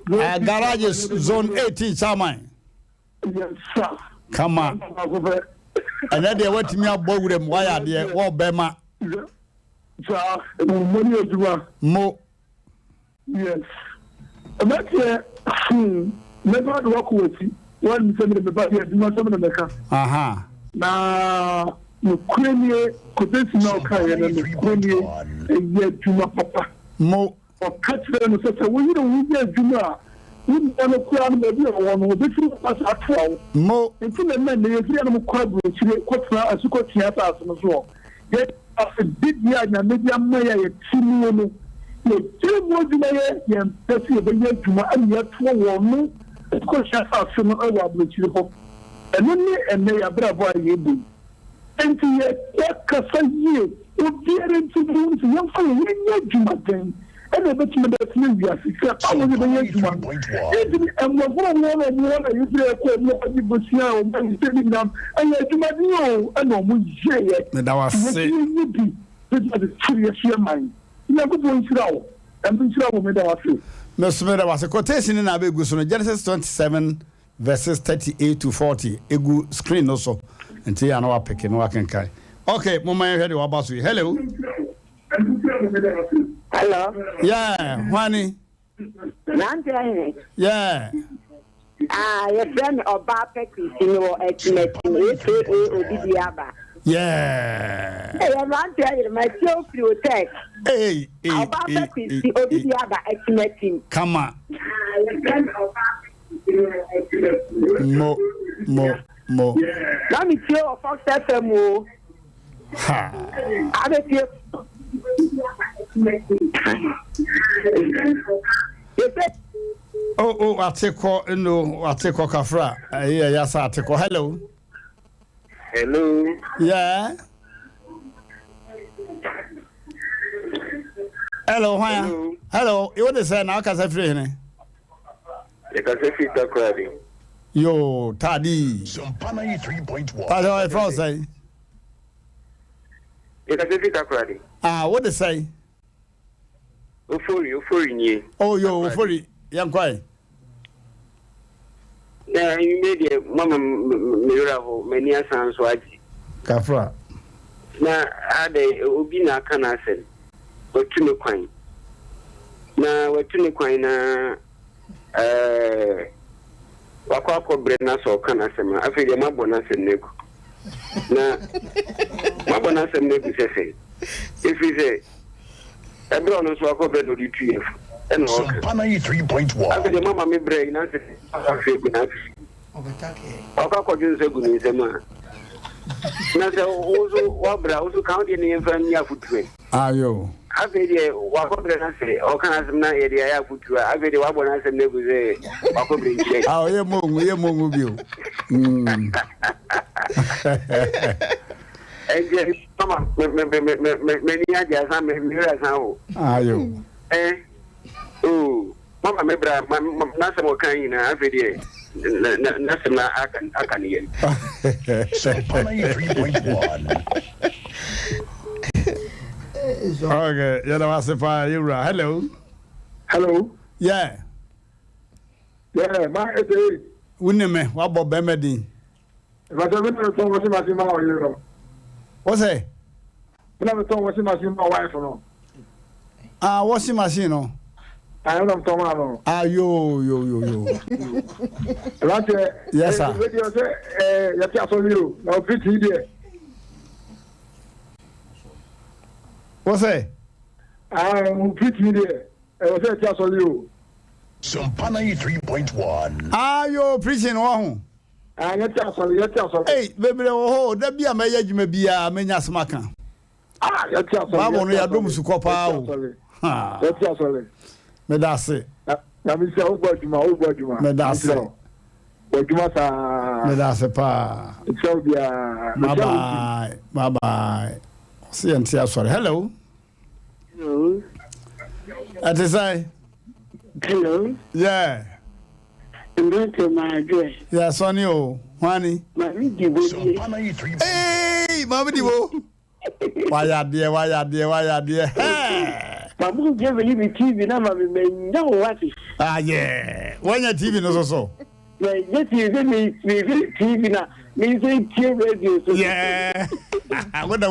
Garage zone 18 chairman. Yes, sir. Kama. Ɛnɛ deɛ watumi abɔ wuram wayɛ adeɛ wɔ bɛma. Saa, mo ni adwuma. Mo. Yes. Ɛbɛteɛ hmm mɛba de wakɔ w'akyi woanim sɛ mede meba deɛ adwuma sɛm na mɛka. Aha. Na nokorɛ nie quotation na ɔkaeɛ no nokorɛ nie ɛyɛ adwuma papa. Mo. Ɔka kyerɛɛ no sɛ sɛ wo yere wo yɛ adwuma a wo nua no koraa no baabi a ɔwɔ no ɔbɛfiri aba saa atoa wo. Mo. Nti na ɛma nnɛ yɛfiri hanom kɔ aburokyire kɔtena asukɔtweaa asase no soɔ. Yɛn Asase dibea a Nyame de ama yɛn a yɛte mu no, yɛgyae mu adwuma yɛ, yɛmpɛ sɛ yɛbɛyɛ adwuma na yɛatoa wɔn no kɔhyɛ asase no wɔ aburokyire hɔ. Ɛno ne ɛnnɛ yɛn abrabɔ a yɛrebɔ yi. Enti yɛkasa yie, obiara nti mu sɛ yɛmfa yɛn yɛnyɛ adwumaden ɛna ɛbɛtumi de atena wiase. Sɛ ɛba wɔ sɛ yɛbɛyɛ adwuma no, yɛntumi, mmorɔfo no a wɔwɔ no wɔn hɔ na yɛfiri ɛkɔ wɔn akɔgye bosea a wɔn ayɛ sɛ ne nyinaa no, ɛyɛ adwumaden o, ɛna wɔn yɛeɛ. Meda wo ase. Yɛtumi nyɛ bi bɛtumi akyekyere yɛn so yɛn man. Nyankopɔn nhyira wo. Nyame nhyira wo. Meda wo ase. Me nso meda wo ase. Quotation no na abɛgu so no, Genesis 27 verses 38 to 40, ɛgu screen no so. Nti yɛ a na wapeke na wakenkan. Okay, momma yɛnhwɛ deɛ waba so yi. Hello. Hello. Yeah, hwani. Nante ahene. Yeah. Ah, yɛfrɛ me ɔbaa pɛ Kristi me wɔ Atimatim aka obi di aba. Yeah. Ɛyɛ mmerante ayere ma tie ofiri hotel. Hey, hey, Ɔbaa pɛ Kristi obi di aba Atimatim. Kama. Ah, yɛfrɛ me ɔbaa pɛ Kristi me wɔ Atimatim. Mo, mo, mo. Na me tie wɔ Fox FM o. Ha. Abɛtie. Oh, oh, atekɔ no, atekɔ kafra. Ɛyɛ yasa atekɔ. Hello. Hello. Yeah. Hello, hwan? Hello. Hello, wo de sɛ na akasa firi hene? Yɛkasa firi Takoradi. Yo, Tadi. Sompa 93.1. Pastor, ɛfrɛ wo sɛn? Yɛkasa firi Takoradi. Ah, wo de sɛn? Ofori, Ofori nie. Oh, yo, Ofori, yɛnkɔe. Na anwummerɛ deɛ moama me werɛ aho, m'ani asan nso agye. Kafra. Na adɛn, obi na aka n'asɛm, watu ne kwan. Na watu ne kwan na ɛɛ wakɔ akɔbrɛ na sɛ ɔka n'asɛm a, afei deɛ moabɔ n'asɛm no agu. Na moabɔ n'asɛm no agu sɛ sɛn? Ɛfiri sɛ ɛberɛ a ɔno nso akɔbrɛ na ɔde tu yɛn fo ɛna ɔka. Afei deɛ moama me brɛ yi na sɛ afei agu n'afei. Wakɔ akɔdwo nsa gu ne nsam a, na sɛ wo nso woabrɛ a, wo nso ka wo deɛ ne yɛmfa nni afotuo ɛ. Ayo. Afei deɛ wakɔbrɛ no sɛ ɔka n'asɛm na yɛde ayɛ afotuo a, afei deɛ wabɔ n'asɛm no agu sɛ wakɔbrɛ nkyerɛ. Ah, ɔyɛ mongu, yɛ mongu bio. Mm. Ɛnti mama m'ani agye asan me werɛ asan ho. Ayo. Eh, oh, mama me bra, n'asɛm ɔka nyinaa afei deɛ. N'asɛm aka ne yam. Sompa 93.1. Okay, yɛda wo ase paa yɛwura. Hello. Hello. Yeah. Yeah, ma ete. Wo ne me, wabɔ bɛrima din. Ìbàtà mi na mi tɔn washing machine ma ɔyere no. Wọ́n sẹ́. Mi na mi tɔn washing machine ma wife no. Ah, washing machine no. Ah, mi na mi tɔn ma no. Ah, yo yo yo yo. Ìbàtà. Yes sir. Wei deɛ sɛ ɛɛ yɛte asɔre o na ofiri tii deɛ. Wọ́n sẹ́. Ah, ofiri tii deɛ ɛwɔ sɛ yɛte asɔre o. Sompa 93.1. Ah, yo preaching wɔ ho. Ah, yɛte asɔre, yɛte asɔre. Ei, bebree wɔ hɔ o, da bi a mɛyɛ adwuma biara menya asɛm aka. Ah, yɛte asɔre. Bible no yɛadɔ mu sukɔ paa o. Yɛte asɔre. Meda ase. Nyame sɛ wobɔ adwuma, wobɔ adwuma. Meda ase. Bɔ adwuma saa. Meda ase paa. Nhyɛ wo biara. Bye bye. Bye bye. Ɔse yɛnte asɔre. Hello. Hello. Ɛte sɛ. Hello. Yeah. Mbrante maadwe. Yeah, sɔni o. Hwani. Maame di bo die. Hey, maame di bo. Wayɛ adeɛ, wayɛ adeɛ, wayɛ adeɛ. Hey. Maame gye me yi TV na maame manya wo wate. Ah yeah. Wanya TV no so so. Manya TV sɛ me me TV na me nso tie radio so. Yeah. Wo na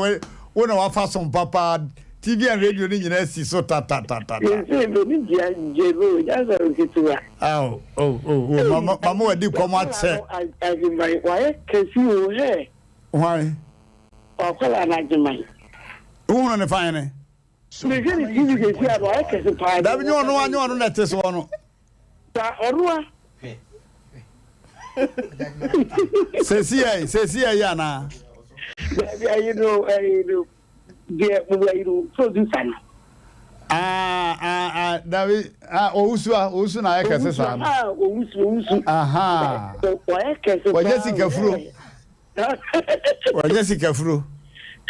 wo na wafa so papa. TV and radio ni nyinaa si so ta ta ta ta. Nse me ni gye gye no ya sɛ nketewa. Oh oh oh oh mama mama wadi kɔm akyɛ. Agyeman wayɛ kɛse o hɛ. Hwan? Ɔkɔla no Agyeman. Wohunu ne fan ne? Mehwɛ ne TV sɛsi a wayɛ kɛse paa. Dabi nyɛ ɔno a nyɛ ɔno na ɛte soɔ no. Sa ɔno a. Sɛsi yɛ sɛsi yɛ yɛ anaa. Dabi ayi no ayi no deɛ mo ayi no producer no. Ah ah ah dabi ah owusu a owusu na ayɛ kɛse saa no. Ah owusu owusu. Aha. Wayɛ kɛse paa. Wɔnyɛ sikafuro. Wɔnyɛ sikafuro.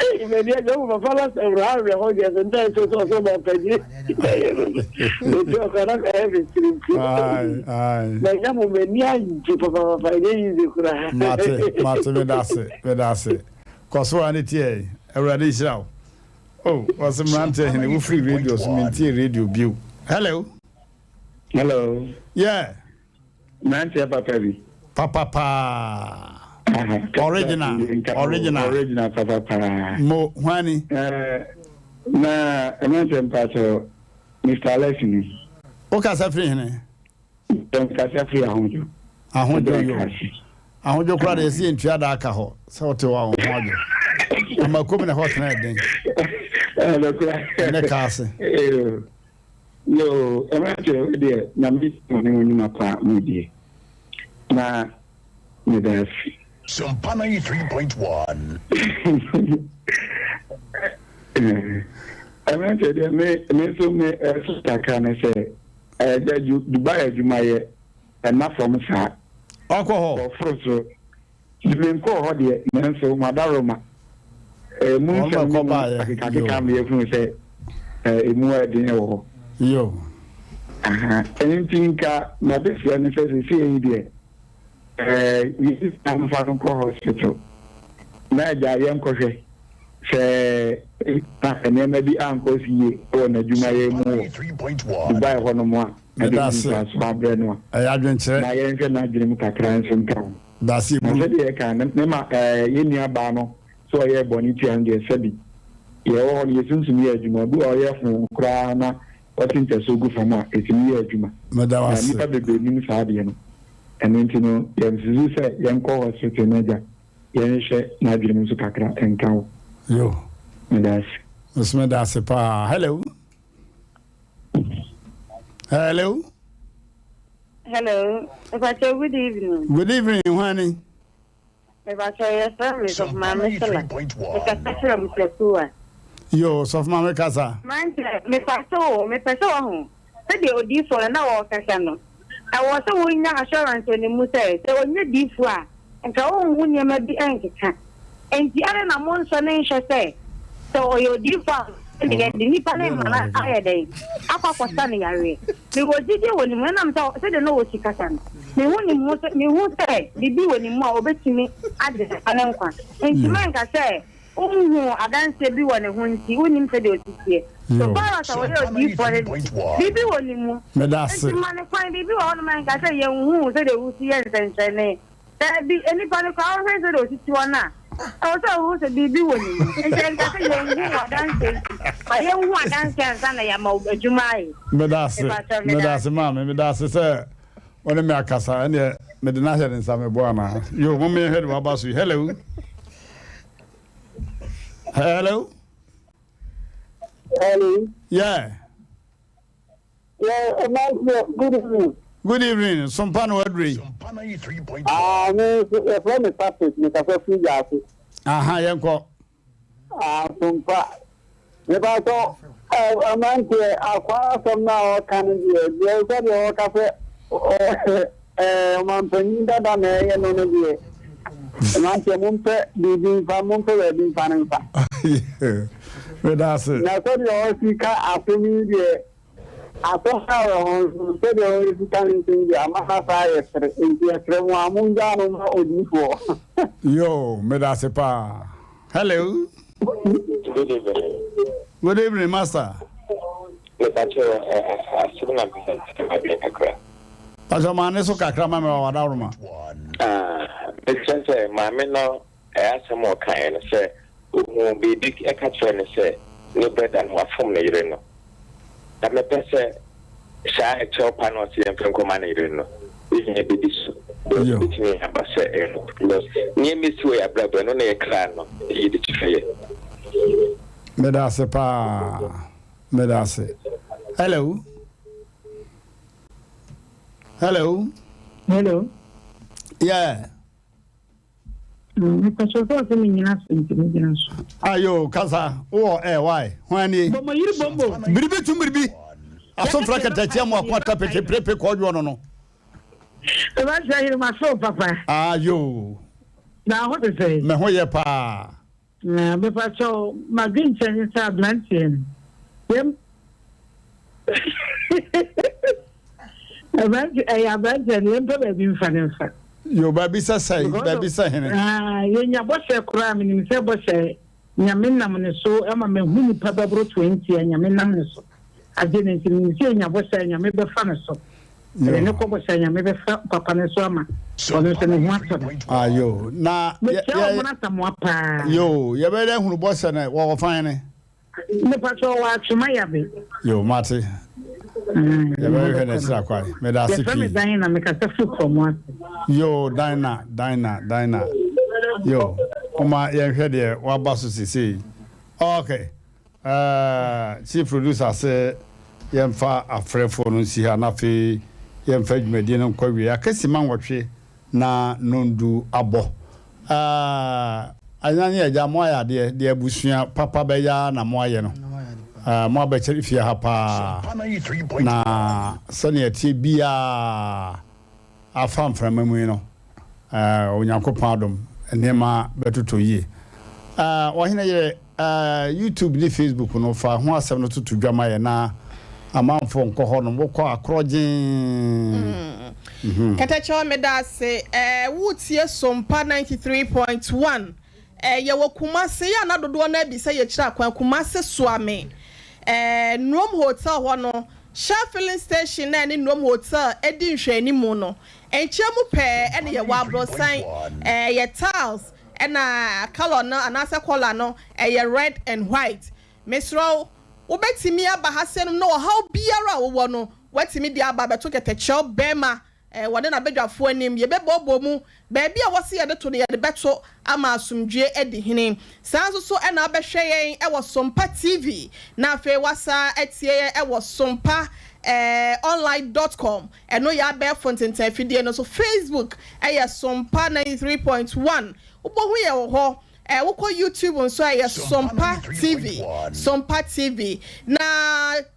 Ee mɛni ɛjɔ mo papa la sɛ wura awɛ hɔ deɛ sɛ ntɛ sɛ sɛ ɔsɛ ɔmɔ pɛgye. Otu ɔkɔ na ɛyɛ mi siri nti. Mɛ nya mo mɛ ni agye papapapa ɛnyɛ yize kura. Mate mate me da ase me da ase kɔ so a ne tie awurade nhyira wo. Oh wɔse mmeranteɛ hene wofiri radio so mentie radio bio. Hello. Hello. Yeah. Mmeranteɛ papa bi. Papa paa. Original. Original. Original papa paa. Mo hwani. Eh, na mmeranteɛ mpakyɛ Mr. Alex ni. Wo kasa firi hene? Nkasa firi Ahodwo. Ahodwo yo. Ahodwo koraa de yɛsi yɛntua da aka hɔ sɛ wote hɔ a wo ho adwo. Amakom na ɛhɔ tena ɛden. Ɛne kaa ase. Yoo, mmeranteɛ wo deɛ Nyame nhyira mo ne mo nnwuma pa a modie. Na meda ase. Sompa 93.1. Mmeranteɛ deɛ me me nso me ɛso kakra ne sɛ ɛgya Dubai adwumayɛ ɛna fam saa. Ɔkɔ hɔ. Ɔforo soro. Menkɔɔ hɔ deɛ, nanso m'adaworoma, emu nsɛm ne mu akekakeka ma yɛhunu sɛ emu yɛ den wɔ hɔ. Yo. Aha, ɛno nti nka m'adesrɛ ne sɛ seesei yi deɛ, yɛn nyinaa mfa no nkɔ hospital na agya yɛnkɔhwɛ sɛ na nneɛma bi ankɔ so yie wɔ n'adwumayɛ mu wɔ Dubai hɔnom a, ɛde nsunsuansoɔ abrɛ no a, na yɛnhwɛ n'adwene mu kakra nso nka ho. Dase Na buru. sɛdeɛ yɛka no, ne ma ɛɛ yɛn nua baa no sɛ ɔyɛɛ bɔne tia no deɛ, sɛbi yɛwɔ hɔ no yɛsunsum yɛ adwuma. Obi wɔ hɔ ɔyɛ hoo koraa na ɔte ntasuo gu fam a, ɛtumi yɛ adwuma. Meda wo Na ase. nnipa bebree nim saa adeɛ no. Ɛno nti no, yɛnsusu sɛ yɛnkɔ hospital na agya yɛnhwɛ n'adwene mu nso kakra nka ho. Yo. Meda ase. Me nso meda ase paa. Hello. Hello. Hello, Mepakyɛw good evening. Good evening, hwan ni? Mepakyɛw yɛfrɛ me Sɔfo Maame Sela. Mekasa firi Abusuakuwa. Yo, Sɔfo Maame kasa. Mmeranteɛ, mepakyɛw o, mepɛ sɛ wahu sɛdeɛ odiyifoɔ no na ɔrekasa no, ɛwɔ sɛ wonya assurance wɔ ne mu sɛ, sɛ ɔnyɛ diyifoɔ a, nka ɔnhu nneɛma bi nkeka. Enti adɛn na monsɔ no nhwɛ sɛ, sɛ ɔyɛ odiyifoɔ a. Ɛnde yɛde nnipa no rema no ayɛ dɛn? Akɔ akɔsa no yareɛ. Mewɔ gyidie wɔ ne mu, ɛnam sɛ sɛdeɛ na ɔsi kasa no, mehu ne mu sɛ, mehu sɛ biribi wɔ ne mu a ɔbɛtumi agye ne ba no nkwa. Enti mɛnka sɛ wonhuu adanseɛ bi wɔ ne ho nti wonnim sɛdeɛ ɔsi teɛ. So far as a ɔyɛ odiyifoɔ no deɛ, biribi wɔ ne mu. Meda ase. Enti ma no kwan, biribi wɔ hɔnom a ɛnka sɛ yɛnhuu sɛdeɛ wosi yɛ nsɛnkyerɛnne. Dabi, nnipa no koraa, wohwɛ sɛdeɛ ɔsisi hɔ no a, ɛwɔ sɛ wohu sɛ biribi wɔ ne mu. Nti ɛnka sɛ yɛnhu adanseɛ nti, ma yɛnhu adanseɛ ansa na yɛama wo adwuma ayɛ. Meda ase, Mepakyɛw, meda meda ase ase. maame, meda ase sɛ wo ne me akasa. Ɛnneɛ mede no ahyɛ ne nsa meboa anaa? Yo, momma yɛnhwɛ deɛ waba so yi. Hello. Hello. Hello. Yeah. Yeah, Ɔmanfoɔ, good evening. Good evening, Sompa na waduru yi. Ah, me nso yɛfrɛ me Patrick, mekasa firi Gyaase. Aha, yɛnkɔ. Ah, Sompa. Mepakyɛ ɔmanteɛ, akwaa asɛm no a ɔka no deɛ, deɛ sɛdeɛ ɔka sɛ ɔmanpanyin dada na ɛyɛ no no deɛ, mmeranteɛ mompɛ biribi mfa, mompɛ baabi mfa no mfa. Meda ase. Na sɛdeɛ ɔsi ka asɛm yi deɛ, asɛm no awerɛho nso, sɛdeɛ ɔsi ka ne nsɛm deɛ, ama no asa ayɛ sere. Nti yɛsrɛ mo a, mongyaa no mma odiyifoɔ. Yoo, meda ase paa. Hello. Good evening. Good evening, Master. Mepakyɛ asɛm na mede kakra. Pakyɛ maa ne so kakra ma me wɔ wadaworoma. Ah, mekyerɛ sɛ maame no ɛyɛ asɛm a ɔkaeɛ no sɛ ohuu biribi ɛka kyerɛ no sɛ ne brɛda no wafom ne yere no. Na mepɛ sɛ saa ɛkyɛw pa no a ɔse yɛmfa nkɔma ne yere no yɛn bɛdi so. Because ɛbɛtumi aba sɛ ɛyɛ nokorɛ because nneɛma ɛsi wɔ yɛn abrabɔ ɛno na yɛ kra no ɛyi de kyerɛ yɛn. Meda ase paa. Meda ase. Hello. Hello. Hello. Yeah. Mepɛsɛ sɛ ɔsɛ menyina so nti megyina so. Ayo kasa wowɔ ɛ why hwan nie? Bɔmmɔ yiri bɔmmɔ. Biribi tum biribi. Asomfra katakyia mu ako ata pete prepe kɔɔdwoɔ no no. Ɛbɛsɛ yere ma so papa. Ayo. Na ho te sɛ. Me ho yɛ paa. Na mepakyɛw m'adwenkyerɛ ne sɛ abranteɛ no yɛm abrante ɛyɛ abranteɛ no yɛmpɛ baabi mfa no mfa. Yo baabi sɛ sɛe baabi sɛ hene. Ah yɛnya bɔhyɛ koraa menim sɛ bɔhyɛ Nyame nam ne so ama mahu nipa bɛboro 20 a Nyame nam ne so agye no nti menim sɛ yɛnya bɔhyɛ a Nyame bɛfa no so. Ɛde ne kɔ bɔhyɛ a Nyame bɛfa papa no so ama ɔno nso ne ho atɔ no. Ayo na Mekyia wɔn Asamoah paa. Yo yɛbɛyɛ dɛ hunu bɔhyɛ no wɔ ɔfan ne. Mepakyɛ ɔwɔ Atwema Yabe. Yo mate. Yɛbɛhwehwɛ no akyiri akwan. Meda ase pii. Yɛfrɛ me Dinah mekasa firi Kurɔmo ase. Yo Dinah Dinah Dinah yo momma yɛnhwɛ deɛ waba so sesei. Ok eh, chief producer se yɛmfa afrɛfoɔ no nsi ha na afei yɛmfa dwumadie no nkɔ awie. Aka sima nwɔtwe na nondu abɔ. Aah Anya ne agya mo ayɛ adeɛ, deɛ abusua papa bɛyɛ ara na mo ayɛ no. Aah mo abɛkyɛre fie ha paa na sɛnea ɛteɛ biara afa mframa mu yi no, aah Onyankopɔn adom nneɛma bɛtotɔ yie. Aah Ɔhene yere Aah YouTube ne Facebook no fa ho asɛm no toto dwa ma yɛn na amanfoɔ nkɔ hɔ nom, wokɔ a korɔgyee. Kɛtɛkyɛw meda ase eh, woretie Sompa 93.1 eh, yɛwɔ Kumase yɛ a na dodoɔ no abisa yɛkyerɛ akwan Kumase Soame eh, Nuom Hotel hɔ no Shell filling station na ɛne Nuom Hotel di nhwɛanimu no nkyɛn mu pɛɛ ɛne yɛwɔ aborosan eh, yɛ tiles Ɛna colour no anaasɛ kɔla no ɛyɛ red and white. Mesrɛ wo, wobɛtumi aba ha sɛnom na ɔhaw biara a wowɔ no woatumi de aba abɛto kɛtɛkyɛw bɛɛma wɔ ne n'abadwafoɔ anim. Yɛbɛboaboa mu, baabi a wɔse yɛde to no yɛde bɛto ama asomdwoeɛ adi hene. Saa nso so na wobɛhwɛ yɛn wɔ Sompa TV na afei woasa atie yɛn wɔ Sompa online dot com. Ɛno yɛ abɛɛfo ntentan afidie no so. Facebook yɛ Sompa 93.1. Wobɔhu yɛ wɔ hɔ. Wokɔ YouTube nso a ɛyɛ Sompa TV. Sompa TV. Na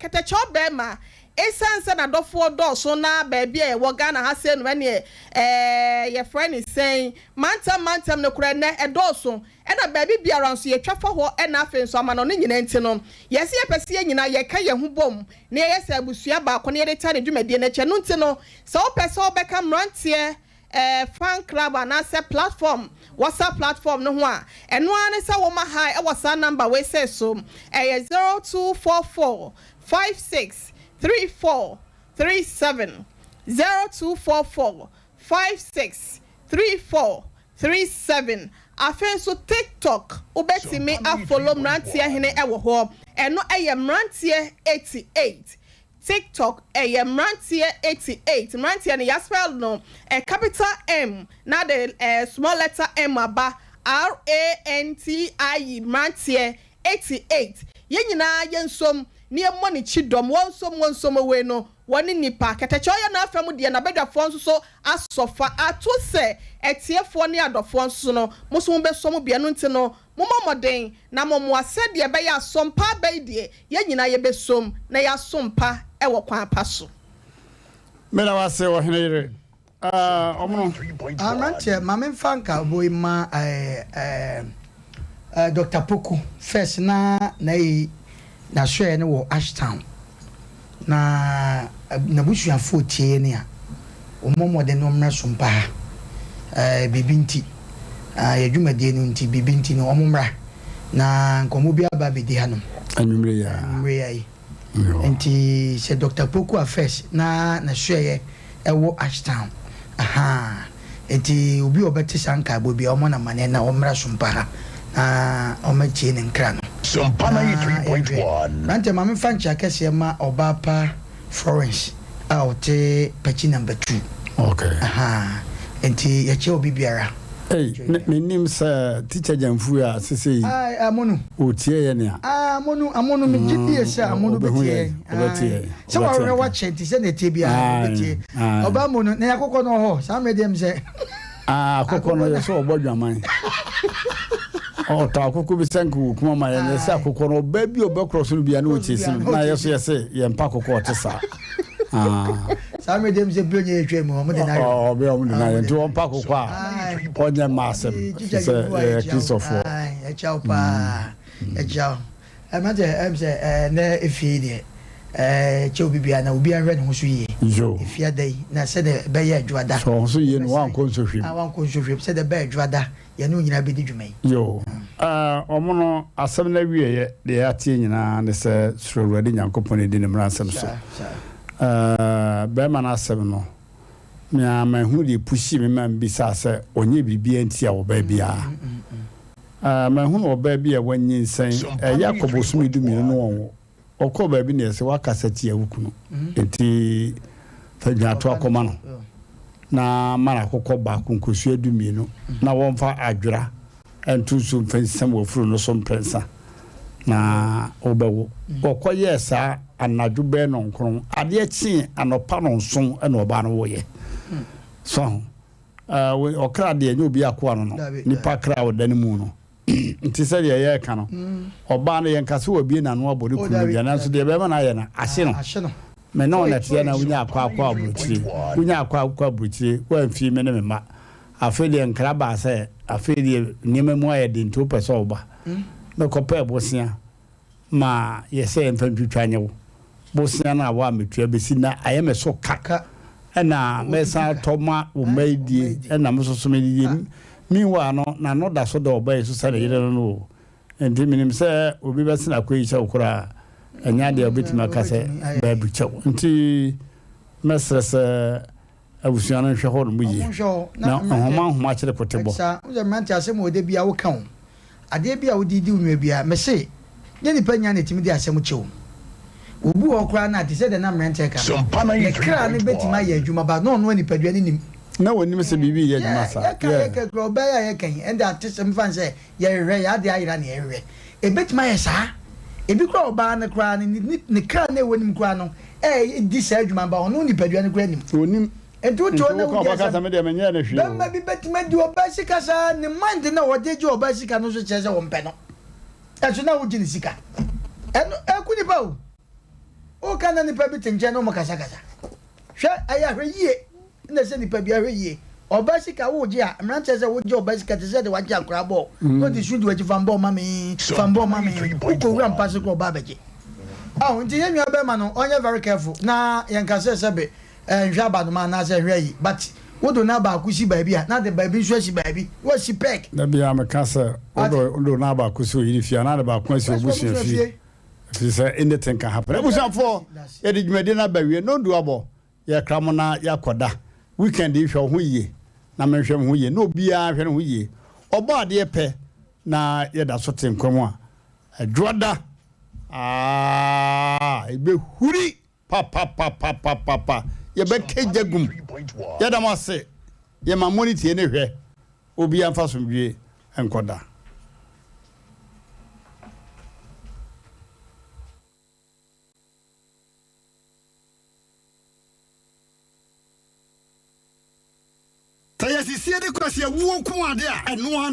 kɛtɛkyɛw bɛɛma. Esiane sɛ n'adɔfoɔ dɔɔso na baabi a yɛwɔ Ghana ha sei no ɛneɛ ɛɛ yɛfrɛ no sɛn, mantam mantam no koraa ɛnnɛ ɛdɔɔso ɛna baabi biara nso yɛtwa fa hɔ ɛna afei nso amanɔne nyinaa nti no yɛse yɛpɛ sɛ yɛn nyinaa yɛka yɛn ho bom na yɛyɛ sɛ abusua baako na yɛde taa ne dwumadie no akyi. Ɛno nti no sɛ wopɛ sɛ wobɛka mmeranteɛ ɛɛ fan club anaasɛ platform WhatsApp platform no ho a, ɛno ara ne sɛ woma hi wɔ saa number wei sei so, ɛyɛ 0244 56 34 37, 0244 56 34 37. Afei nso TikTok wobɛtumi afollow Mmeranteɛ Hene wɔ hɔ, ɛno ɛyɛ Mmeranteɛ 88. TikTok ɛyɛ mmeranteɛ 88 mmeranteɛ no yɛaspell no ɛ capital M na de ɛ small letter M aba R-A-N-T-I-E mmeranteɛ 88 yɛn nyinaa yɛnsom na yɛmmɔ ne kyidɔm wɔnsom wɔnsom owei no wɔne nnipa kɛtɛkyɛ ɔyɛ n'afa mu deɛ n'abadwafoɔ nso so asɔ fa ato sɛ atiefoɔ ne adɔfoɔ nso so no mo nso mobɛsɔ mu bi ɛno nti no Mommɔ mmɔden na mommoa sɛdeɛ ɛbɛyɛ a som pa aba yi deɛ, yɛn nyinaa yɛbɛsom na yɛasom pa wɔ kwan pa so. Meda wo ase ɔhene yere. Ah, ɔmono. Ah, mmeranteɛ, ma memfa nkaebɔ yi mma eh, eh, eh, Doctor Poku first na n'ayi n'asoɛeɛ no wɔ Ashtown. Na n'abusuafoɔ tie yɛn a, wɔmmɔ mmɔden na wɔmmra Sompa ha. Ɛɛ, biribi nti, yɛn dwumadie no nti, biribi nti no, wɔmmra. Na nkɔmmɔ bi aba abɛdi hanom. Anwummere yi ara. Anwummere yi ara yi. Nti sɛ Doctor Poku Affairs na n'asoɛeɛ ɛwɔ Ashtown ahaa nti obi a ɔbɛte saa nkaebɔ biara ɔmmɔ no amaneɛ na ɔmmra Sompa ha na ɔmmɛtie ne nkra no. Sompa Na yɛnhwɛ. 93.1. Mmeranteɛ ma memfa nkyea kɛseɛ mma ɔbaa pa Florence a ɔte Pakyi number two. Okay. Ahaa nti yɛkyea obi biara. Ei, me mennim sɛ Teacher Gyamfuu a sesei Ae, Amonu. ɔretie yɛn a. Ah, Amonu, Amonu, megye die sɛ Amonu Ɔbɛhu bɛtie yɛn, yɛn. ɔbɛte Ae, yɛn, sɛ ɔbɛte wawerɛ yɛn nka. wakyɛ nti sɛdeɛ ɛteɛ biara Ae, ɔbɛtie. ae. Ɔbaa Amonu, na yɛn akokɔ no wɔ hɔ, saa mmerɛ deɛ mesɛ. Ah, akokɔ no Akokɔ yɛ no. sɛ ɔbɔ dwaman. Ɔtɔ akokɔ bi sɛ nka wɔkum ama yɛn, yɛ sɛ Ae. akokɔ no ɔbaa bi a ɔbɛkorɔ so no bia na Kɔ so ɔkyɛ si biara no, na na ɔkyɛ yɛ so si. yɛ se yɛmpa akokɔ ɔte saa. Ah. Saa mmerɛ deɛ mesɛ bere nyɛ yɛtwa mu, wɔn de no ayɛ. Ɔbɛ wɔn de no ayɛ Wɔn nti de no wɔmpa ayɛ. akokɔ a Ae. ɔnyɛ mma asɛm Teacher sɛ Gyamfuu a yɛyɛ yɛkyia wo. Kristofoɔ. Ae, yɛkyia wo paa. Yɛkyia wo. Mmeranteɛ, ɛm sɛ ɛnnɛ efie yi deɛ, kyɛ obi biara na obiara nhwɛ ne ho so yie. Yo. Efie ada yi, na sɛdeɛ ɛbɛyɛ adwoada. Sɛ ɔho so yie no, wankɔ nsɔhwɛ mu. Ah, wankɔ nsɔhwɛ mu. Sɛdeɛ ɛbɛyɛ adwoada, yɛne wo nyinaa bɛdi dwuma yi. Yo. Wɔn no, asɛm no awieɛ, deɛ yɛateɛ nyinaa ne sɛ, suro Awurade Nyankopɔn na di ne mmaransɛm so. Barima no asɛm no, me ara manhunu deɛ ɛpushii me ma mebisaa sɛ ɔnyɛ biribiara ntia ɔbaa biara. Mahunu ɔbaa bi a wanyinsɛn, ɛreyɛ akɔ bosome dumienu na ɔnwo. Ɔkɔɔ baabi na yɛse woakasa tia wo kunu, enti fa dwantoa kɔma no na ma no akokɔ baako, nkosua dumienu, na wɔmfa adwera nto nsuo mfa nsiam w'afuru no so mprɛnsa na wobɛwo. Ɔkɔyɛɛ saa anadwo bɛyɛ nnɔnkron, adeɛ kyee anɔpa nnɔnson na ɔbaa no woeɛ. So ahu? Ɔkra deɛ ɛnyɛ obi akoa no no, nipa kra a ɔda ne mu no. Nti sɛdeɛ yɛreka no, ɔbaa no yɛnka sɛ wabue n'ano abɔ ne kunu no dua, nanso deɛ bɛrima no ayɛ no, ahye no. Me ne wo na ɛteɛ na wonya akɔ akɔ aburokyire, wonya akɔ akɔ aburokyire, woamfii me ne me mma. Afei deɛ nkra baa sɛ afei deɛ nneɛma mu ayɛ den nti wopɛ sɛ woba. Mekɔpɛɛ bosea ma yɛ sɛ yɛmfa ntwitwa nye wo bosea no a woammetua bɛsi nnɛ ayɛ me so ka ɛna mɛsan atɔ ma wo mma yi die ɛna me nso so medidie. Meanwhile no n'ano da so da ɔbaa yi so sɛ ne yere no no o. Enti menim sɛ obi bɛsene akɔ yi kyɛw koraa a, ɛnyɛ adeɛ a wobɛtumi aka sɛ baabi kyɛw. Nti mɛsrɛ sɛ abusua no nhwɛ hɔ nom yie na nhoma nhoma kyere kote bɔ. Saa, wohu sɛ mmerante asɛm wɔ da biara woka o, adeɛ bi a wode redi wo nua biara, mese nyɛ nipa nyinaa na ɛtumi de asɛm kyɛ o. Obi wɔ hɔ koraa no a, te sɛ deɛ na mmeranteɛ ka no, ne kra no bɛtumi ayɛ adwuma but na ɔno ara nipadua no nnim. Na ɔnnim sɛ biribi reyɛ adwuma saa. Yeah, yɛka yɛka kura ɔbaa yi a yɛka yi, ɛnde atesɛm mfa no sɛ yɛhwehwɛ, yɛn adeɛ ayera na yɛhwehwɛ. Ɛbɛtumi ayɛ saa. Ebi koraa ɔbaa no koraa no, ne ne kra no a ɛwɔ ne mu koraa no redi saa adwuma no but ɔno nipadua no koraa nnim. Ɔnnim. Nti wote Nti hɔ na wokɔ wodi a wobɛka asɛm. sɛ me deɛ menyɛɛ no hwee o. Bɛrima bi bɛtumi adi ɔbaa sika saa, ne mind no a ɔde gye ɔbaa sika no nso kyerɛ sɛ ɔmpɛ no. Ɛso na wogye ne sika. Ɛno, ɛku nipa o. Woka na nipa bi te nkyɛn na ɔmo kasakasa. Hwɛ, ɛyɛ ahwɛyie na ɛsɛ nipa bi ahwɛ yie. Ɔbaa sika wogye a, mmeranteɛ sɛ wogye ɔbaa sika te sɛ de wagye akora bɔɔl. Na ɔde su di w'akyi fa mbɔɔl ma me, fa mbɔɔl ma me. Wokɔ wura mpa so kora ɔbaa bɛgye. Aho, nti yɛn nua bɛrima no ɔnyɛ very careful na yɛnka sɛ sɛbe nhwɛ abanoma anaasɛ nhwɛ ayi but wodo na baako si baabi a na de baabi nso asi baabi na wasi peg. Da biara meka sɛ wodo na baako si oyere fie a na de baako asi w'abusua fie. Ɛfiri sɛ anything can happen. Abusuafoɔ, yɛde dwumadie no aba awie. Nondu abɔ, yɛkra mo na yɛakɔda. Weekend yi hwɛ wo ho yie na menhwɛ me ho yie na obiara nhwɛ ne ho yie. Ɔbɔ adeɛ pɛ na yɛda so te nkwa mu a, Adwoada, aah, ɛbɛhuri papapapapapa. Yɛbɛka gya gum. Yɛda mo ase. Yɛma mo ne tie ne hwɛ. Obiara mfa asomdwoeɛ nkɔda. Sɛ yɛsisie de kwasi awuo nko ade a, ɛno ara ne.